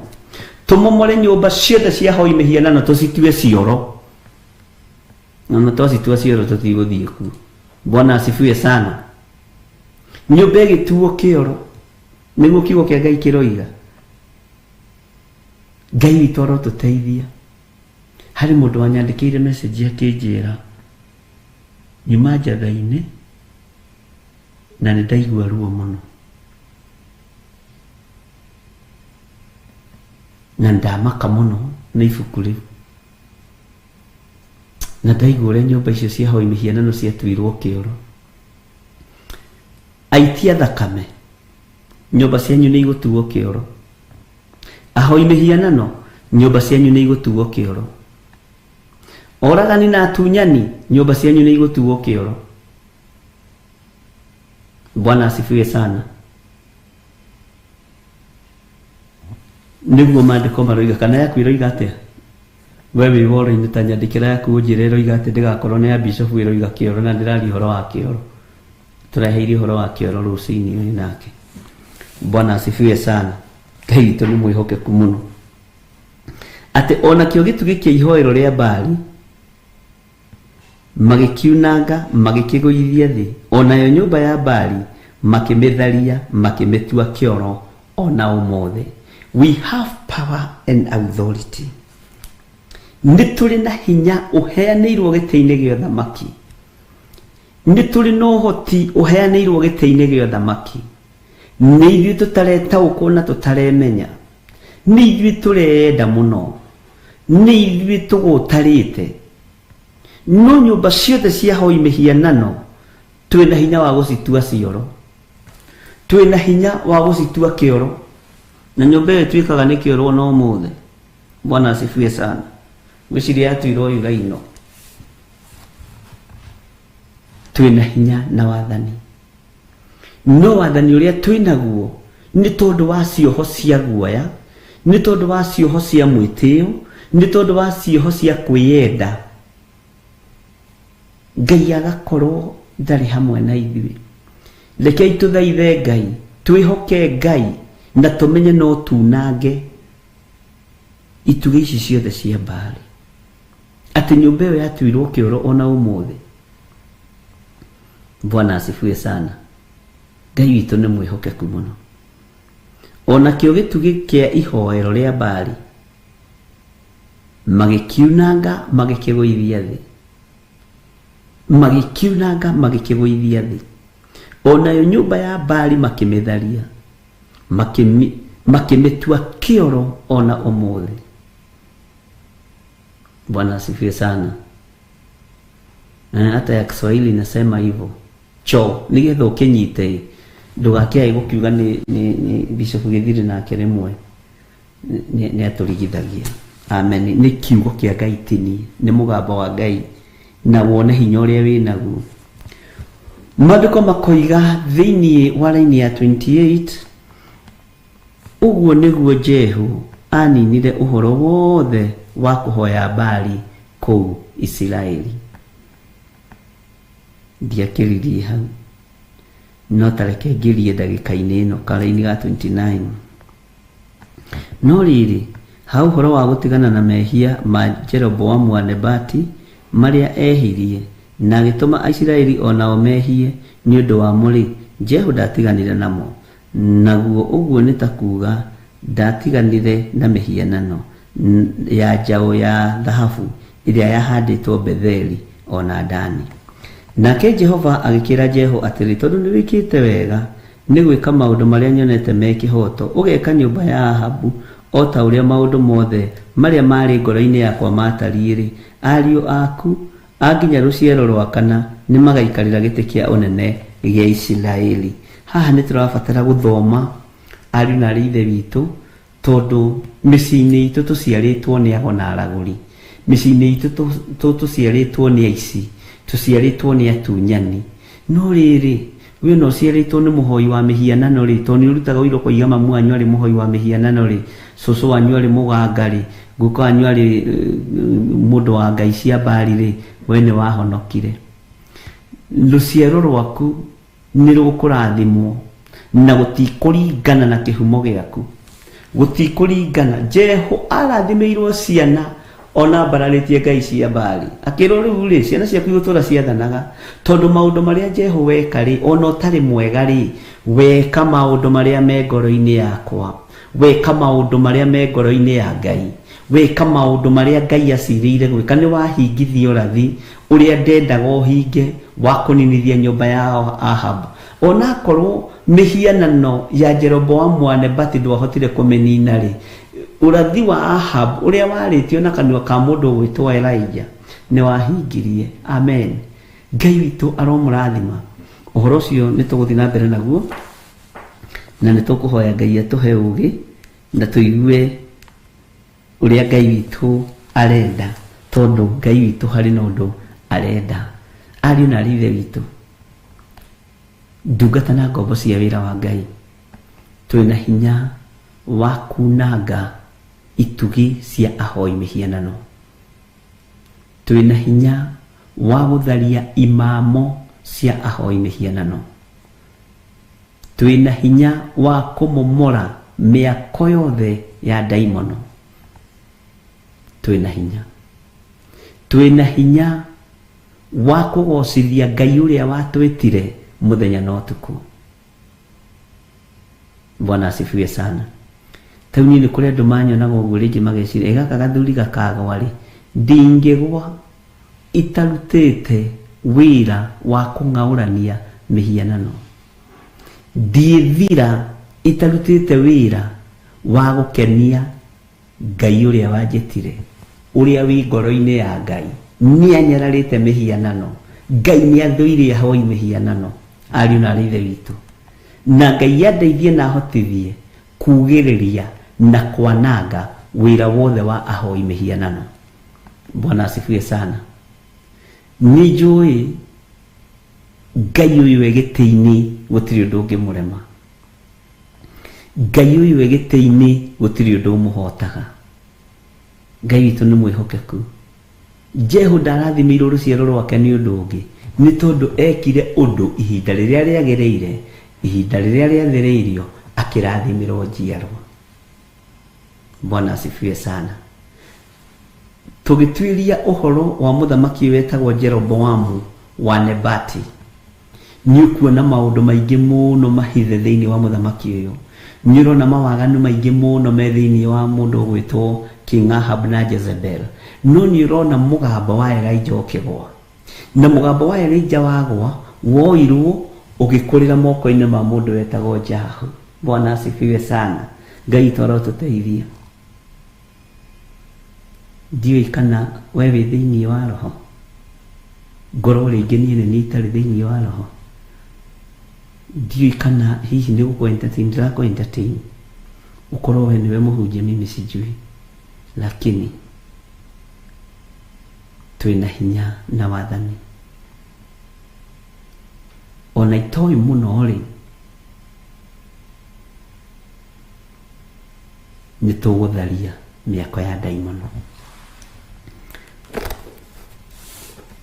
tũmomore nyũmba ciothe cia hoi mĩhianano tũcitue cioro. Na twacitua cioro tũtigũthiĩ kuo. Bwana asifiwe sana. Nyũmba ĩgĩtuo kĩoro, nĩguo kiugo kĩa Ngai kĩroiga. Ngai witũ arotũteithia. Harĩ mũndũ wanyandĩkĩire message akĩnjĩra nyuma njatha-inĩ na nĩ ndaigua ruo mũno na ndamaka mũno nĩ ibuku rĩu, na ndaigua ũrĩa nyũmba icio cia hoi mĩhianano ciatuirwo kĩoro. Aitia thakame, nyũmba cianyu nĩ igũtuo kĩoro. Ahoi mĩhianano, nyũmba cianyu nĩ igũtuo kĩoro. Oragani na atunyani, nyũmba cianyu nĩ igũtuo kĩoro. Bwana asifiwe sana. Nĩguo maandĩko maroiga, kana yaku ĩroiga atĩa? We wĩ woro-inĩ ta nyandĩkĩra yaku ũnjĩre ĩroiga atĩ ndĩgakorwo nĩ ya bishop ĩroiga kĩoro na ndĩraria ũhoro wa kĩoro. Tũreheire ũhoro wa kĩoro rũcinĩ ũyũ nake. Bwana asifiwe sana. Ngai witũ nĩ mwĩhokeku mũno. Atĩ onakĩo gĩtugĩ kĩa ihoero rĩa Baali magĩkiunanga magĩkĩgũithia thĩ, o nayo nyũmba ya Baali makĩmĩtharia makĩmĩtua kĩoro o na ũmũthĩ. We have power and authority. Nĩ tũrĩ na hinya ũheanĩirwo gĩtĩ-inĩ gĩa ũthamaki. Nĩ tũrĩ na ũhoti ũheanĩirwo gĩtĩ-inĩ gĩa ũthamaki. Nĩ ithuĩ tũtaretaũkwo na tũtaremenya. Nĩ ithuĩ tũreyenda mũno. Nĩ ithuĩ tũgũtarĩte. No nyũmba ciothe cia hoi mĩhianano twĩna hinya wa gũcitua cioro. Twĩna hinya wa gũcitua kĩoro. Na nyũmba ĩyo ĩtuĩkaga nĩ kĩoro ona ũmũthĩ. Bwana asifiwe sana. Ngwĩciria yatuirwo yuraino. Twĩna hinya na wathani. No wathani ũrĩa twĩnaguo nĩ tondũ wa cioho cia guoya, nĩ tondũ wa cioho cia mwĩtĩo, nĩ tondũ wa cioho cia kwĩyenda. Ngai agakorwo ndarĩ hamwe na ithuĩ. Rekei tũthaithe Ngai, twĩhoke Ngai na tũmenye no tunange itugĩ ici ciothe cia Baali. Atĩ nyũmba ĩyo yatuirwo kĩoro ona ũmũthĩ. Bwana asifiwe sana. Ngai witũ nĩ mwĩhokeku mũno. Onakĩo gĩtugĩ kĩa ihoero rĩa Baali magĩkiunanga magĩkĩgũithia thĩ. Magĩkiunanga magĩkĩgũithia thĩ. Onayo nyũmba ya Baali makĩmĩtharia, makĩmĩtua kĩoro ona ũmũthĩ. Bwana asifiwe sana. Hata ya Kiswahili inasema hivyo. Cho nigetha ũkĩnyite ndũgakĩae gũkiuga nĩ Bishop Gĩthiri nake rĩmwe nĩ atũrigithagia. Amen. Nĩ kiugo kĩa Ngai tini, nĩ mũgambo wa Ngai na wone hinya ũrĩa wĩnaguo. Maandĩko makoiga thĩinĩ wa raini ya 28, ũguo nĩguo Jehu aninire ũhoro wothe wa kũhoya Baali kũu Isiraeli. Ndiakĩririe hau, no tareke ngĩrie ndagĩka-inĩ ĩno karaini ga 29. No rĩrĩ, ha ũhoro wa gũtigana na mehia ma Jeroboamu wa Nebati marĩa ehirie na agĩtũma Aisiraeli o nao mehie nĩ ũndũ wamo rĩ, Jehu ndatiganire namo. Naguo ũguo nĩ ta kuuga ndatiganire na mĩhianano ya njaũ ya thahabu ĩrĩa yahandĩtwo Betheli o na Dani. Nake Jehova agĩkĩra Jehu atĩrĩ, tondũ nĩ wĩkĩte wega nĩ gwĩka maũndũ marĩa nyonete me kĩhooto, ũgeka nyũmba ya Ahabu o ta ũrĩa maũndũ mothe marĩa marĩ ngoro-inĩ yakwa matariĩ-rĩ, ariũ aku a nginya rũciaro rwa kana nĩ magaikarĩra gĩtĩ kĩa ũnene gĩa Isiraeli. Haha nĩ tũrabatara gũthoma ariũ na arĩ ithe witũ, tondũ mĩciĩ-inĩ itũ tũciarĩtwo nĩ ago na aragũri, mĩciĩ-inĩ itũ tũciarĩtwo nĩ aici, tũciarĩtwo nĩ atunyani. No rĩrĩ, we no ũciarĩtwo nĩ mũhoi wa mĩhianano rĩ, tondũ nĩ ũrutaga ũira ũkoiga mamu wanyu arĩ mũhoi wa mĩhianano rĩ, cũcũ wanyu arĩ mũganga rĩ, guka wanyu arĩ mũndũ wa ngai cia Baali rĩ, we nĩ wahonokire. Rũciaro rwaku nĩ rũkũrathimwo na gũtikũringana na kĩhumo gĩaku, gũtikũringana. Jehu arathimĩirwo ciana ona mbararĩtie ngai cia Baali, akĩrwo rĩu rĩ, ciana ciaku igũtũra ciathanaga, tondũ maũndũ marĩa Jehu weka rĩ, ona ũtarĩ mwega rĩ, weka maũndũ marĩa me ngoro-inĩ yakwa, weka maũndũ marĩa me ngoro-inĩ ya Ngai, weka maũndũ marĩa Ngai acirĩire gwĩka, nĩ wahingithia ũrathi ũrĩa ndendaga ũhinge wa kũninithia nyũmba ya Ahab. Onakorwo mĩhianano ya Jeroboamu wa Nebati ndwahotire kũmĩnina rĩ, ũrathi wa Ahab ũrĩa warĩtio na kanua ka mũndũ ũgwĩtwo Elijah nĩ wahingirie. Amen. Ngai witũ aromũrathima. Ũhoro ũcio nĩ tũgũthiĩ na mbere naguo, na nĩ tũkũhoya Ngai atũhe ũũgĩ na tũigue ũrĩa Ngai witũ arenda, tondũ Ngai witũ harĩ na ũndũ arenda. Ariũ na arĩ ithe witũ, ndungata na ngombo cia wĩra wa Ngai, twĩna hinya wa kunanga itugĩ cia ahoi mĩhianano, twĩna hinya wa gũtharia imamo cia ahoi mĩhianano. Twĩna hinya wa kũmomora mĩako yothe ya ndaimono. Twĩna hinya. Twĩna hinya wa kũgocithia Ngai ũrĩa watwĩtire mũthenya na ũtukũ. Bwana asifiwe sana. Tau niĩ nĩ kũrĩ andũ manyonaga ũguo rĩngĩ mageciria ĩ gaka gathuri gakagwa rĩ, ndingĩgwa itarutĩte wĩra wa kũng'aũrania mĩhianano. Ndiĩthira itarutĩte wĩra wa gũkenia Ngai ũrĩa wanjĩtire, ũrĩa wĩ ngoro-inĩ ya Ngai. Nĩ anyararĩte mĩhianano. Ngai nĩ athũire ahoi mĩhianano, ariũ na aarĩ ithe witũ. Na Ngai andeithie na ahotithie kugĩrĩria na kwananga wĩra wothe wa ahoi mĩhianano. Bwana asifiwe sana. Nĩ njũĩ Ngai ũyũ e gĩtĩ-inĩ gũtirĩ ũndũ ũngĩmũrema. Ngai ũyũ e gĩtĩ-inĩ gũtirĩ ũndũ ũmũhotaga. Ngai witũ nĩ mwĩhokeku. Jehu ndarathimĩirwo rũciaro rwake nĩ ũndũ ũngĩ, nĩ tondũ ekire ũndũ ihinda rĩrĩa rĩagĩrĩire, ihinda rĩrĩa rĩathĩrĩirio, akĩrathimĩrwo njiarwa. Bwana asifiwe sana. Tũgĩtuĩria ũhoro wa mũthamaki wetagwo Jeroboamu wa Nebati, nĩ ũkuona maũndũ maingĩ mũno mahithe thĩinĩ wa mũthamaki ũyũ. Nĩ ũrona mawaganu maingĩ mũno me thĩinĩ wa mũndũ ũgwĩtwo King Ahab na Jezebel. No nĩ ũrona mũgambo wa Elijah ũkĩgwa. Na mũgambo wa Elijah wagwa, woirwo ũgĩkũrĩra moko-inĩ ma mũndũ wetagwo Jehu. Bwana asifiwe sana. Ngai witũ arotũteithia. Ndiũĩ kana we wĩ thĩinĩ wa roho. Ngorwo rĩngĩ niĩ nĩ niĩ itarĩ thĩinĩ wa roho. Ndiũĩ kana hihi nĩ gũkũ entertain, ndĩrakũ entertain. Ũkorwo we nĩwe mũhunjia, mimi sijui. Lakini twĩna hinya na wathani. Ona itoĩ mũno rĩ, nĩ tũgũtharia mĩako ya ndaimono.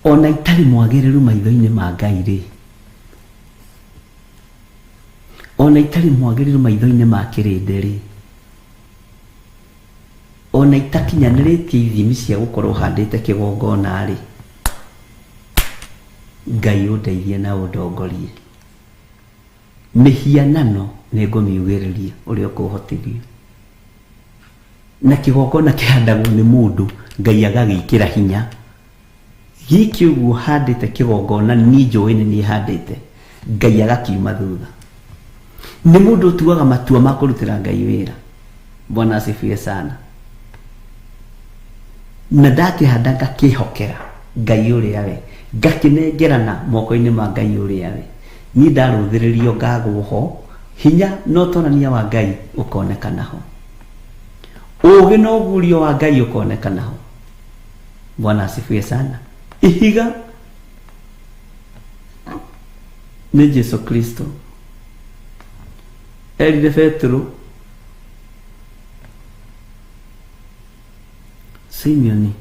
Ona itarĩ mwagĩrĩru maitho-inĩ ma Ngai rĩ, ona itarĩ mwagĩrĩru maitho-inĩ ma kĩrĩndĩ rĩ, ona itakinyanĩrĩtie ithimi cia gũkorwo handĩte kĩgongona rĩ, Ngai ũndeithie na ũndongorie. Mĩhianano nĩ ngũmiugĩrĩria ũrĩa ũkũhotithia. Na kĩgongona kĩhandagwo nĩ mũndũ, Ngai agagĩkĩra hinya. Gĩkĩ ũguo handĩte kĩgongona niĩ njũĩ nĩ niĩ handĩte, Ngai agakiuma thutha. Nĩ mũndũ ũtuaga matua ma kũrutĩra Ngai wĩra. Bwana asifiwe sana. Na ndakĩhanda ngakĩhokera Ngai ũrĩa we, ngakĩnengerana moko-inĩ ma Ngai ũrĩa we. Niĩ ndarũthĩrĩrio ngagwo ho, hinya na ũtorania wa Ngai ũkonekana ho. Ũũgĩ na ũguũrio wa Ngai ũkonekana ho. Bwana asifiwe sana. Ihiga nĩ Jesu Kristo. Erire Petero, Simeoni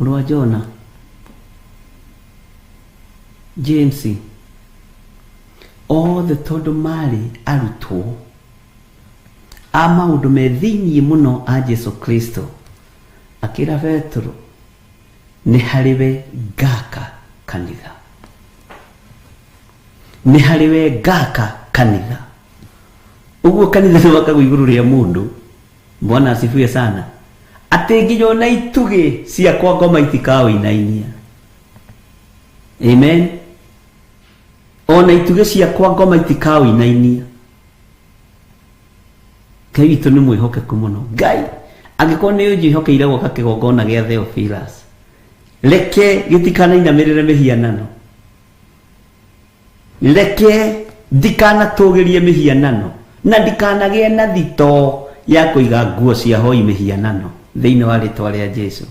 mũrũ wa Jona, James, othe tondũ marĩ arutwo a maũndũ me thĩinĩ mũno a Jesu Kristo, akĩra Petero, nĩ harĩ we ngaka kanitha. Nĩ harĩ we ngaka kanitha. Ũguo kanitha nĩ wakagwo igũrũ rĩa mũndũ. Bwana asifiwe sana. Atĩ nginya ona itugĩ cia kwa ngoma itikaũinainia. Amen. Ona itugĩ cia kwa ngoma itikaũinainia. Ngai witũ nĩ mwĩhokeku mũno. Ngai angĩkorwo nĩ ũnjĩhokeire gwaka kĩgongona gĩa Theophilus, reke gĩtikanainamĩrĩre mĩhianano, reke ndikanatũgĩrie mĩhianano, na ndikanagĩe na thitoo ya kũiga nguo cia hoi mĩhianano thĩinĩ wa rĩtwa rĩa Jesu.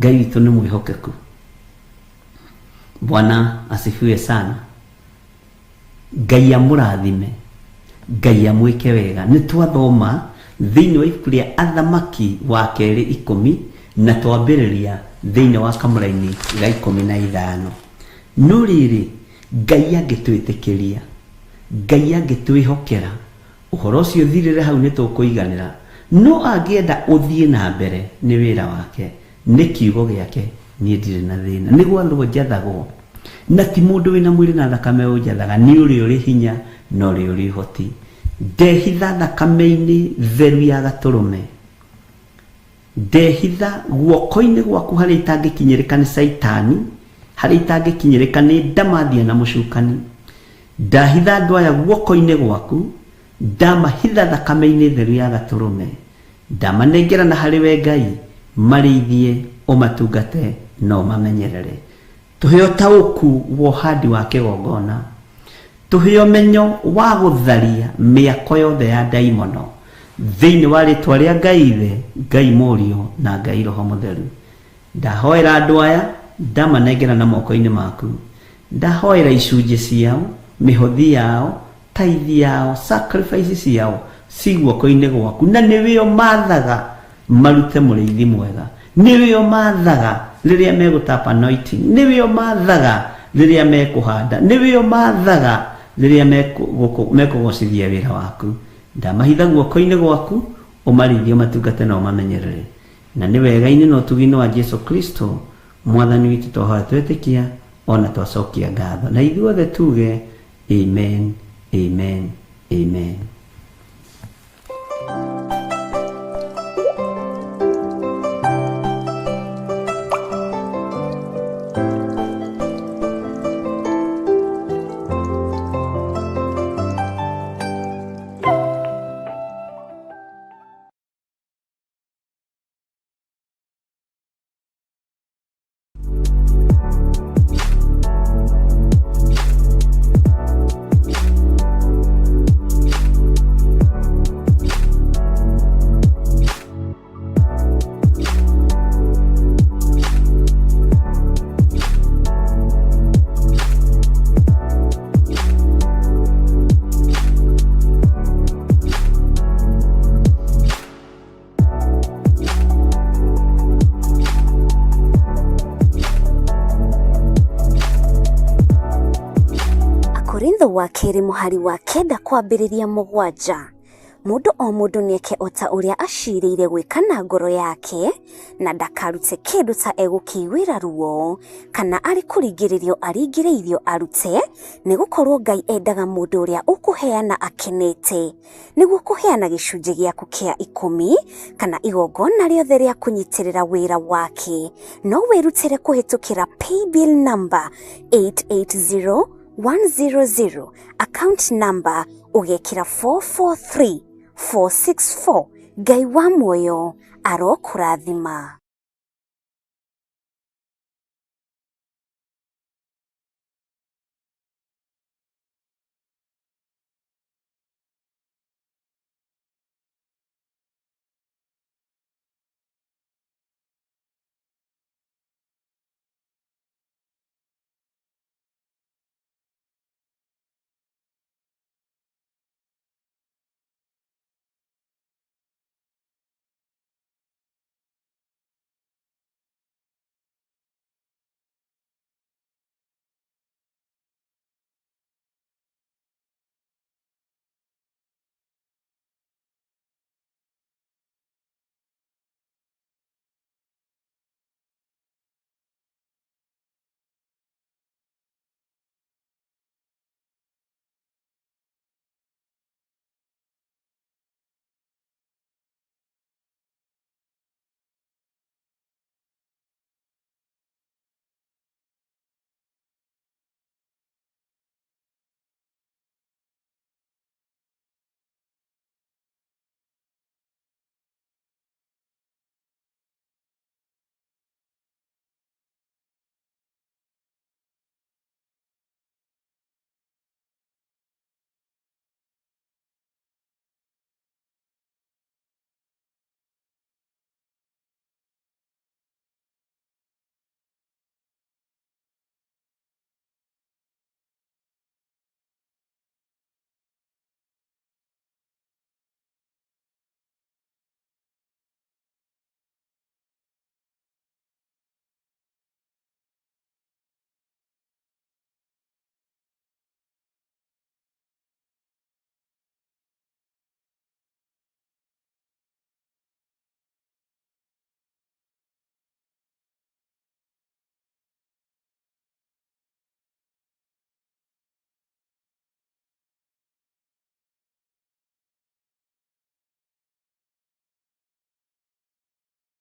Ngai witũ nĩ mwĩhokeku. Bwana asifiwe sana. Ngai amũrathime, Ngai amwĩke wega. Nĩ twathoma thĩinĩ wa ibuku rĩa Athamaki wa kerĩ 10 na twambĩrĩria thĩinĩ wa kamũraini ga 15. No rĩrĩ, Ngai angĩtwĩtĩkĩria, Ngai angĩtwĩhokera, ũhoro ũcio ũthirĩre hau nĩ tũkũiganĩra. No angĩenda ũthiĩ na mbere nĩ wĩra wake, nĩ kiugo gĩake, niĩ ndirĩ na thĩna. Nĩ gwathwo njathagwo, na ti mũndũ wĩna mwĩrĩ na thakame ũnjathaga, nĩ ũrĩa ũrĩ hinya na ũrĩa ũrĩ ũhoti. Ndehitha thakame-inĩ theru ya gatũrũme, ndehitha guoko-inĩ gwaku harĩa itangĩkinyĩrĩka nĩ Caitani, harĩa itangĩkinyĩrĩka nĩ ndamathia na mũcukani. Ndahitha andũ aya guoko-inĩ gwaku, ndamahitha thakame-inĩ theru ya gatũrũme, ndamanengera na harĩ we Ngai, marĩithie, ũmatungate na ũmamenyerere. Tũhe ũtaũku wa ũhandi wa kĩgongona, tũhe ũmenyo wa gũtharia mĩako yothe ya ndaimono thĩinĩ wa rĩtwa rĩa Ngai Ithe, Ngai Mũriũ na Ngai Roho Mũtheru. Ndahoera andũ aya, ndamanengera na moko-inĩ maku. Ndahoera icunjĩ ciao, mĩhothi yao, tithe yao, sacrifice ciao ci guoko-inĩ gwaku, na nĩwe ũmathaga marute mũrĩithi mwega, nĩwe ũmathaga rĩrĩa megũtap anointing, nĩwe ũmathaga rĩrĩa mekũhanda, nĩwe ũmathaga rĩrĩa mekũgocithia wĩra waku. Ndamahitha guoko-inĩ gwaku, ũmarĩithie, ũmatungate na ũmamenyerere. Na nĩ wega-inĩ na ũtugi-inĩ wa Jesu Kristo mwathani witũ twahoya twetĩkia ona twacokia ngatho, na ithuothe tuge amen, amen, amen. Akorintho wa kerĩ mũhari wa 9 kwambĩrĩria 7. Mũndũ o mũndũ nĩeke o ta ũrĩa acirĩire gwĩka na ngoro yake, na ndakarute kĩndũ ta egũkĩiguĩra ruo, kana arĩ kũringĩrĩrio aringĩrĩirio arute, nĩgũkorwo Ngai endaga mũndũ ũrĩa ũkũheana akenete. Nĩguo kũheana gĩcunjĩ gĩaku kĩa 10 kana igongona rĩothe rĩa kũnyitĩrĩra wĩra wake, no wĩrutĩre kũhĩtũkĩra paybill number 880100, account number ũgekĩra 443464. Ngai wa muoyo arokũrathima.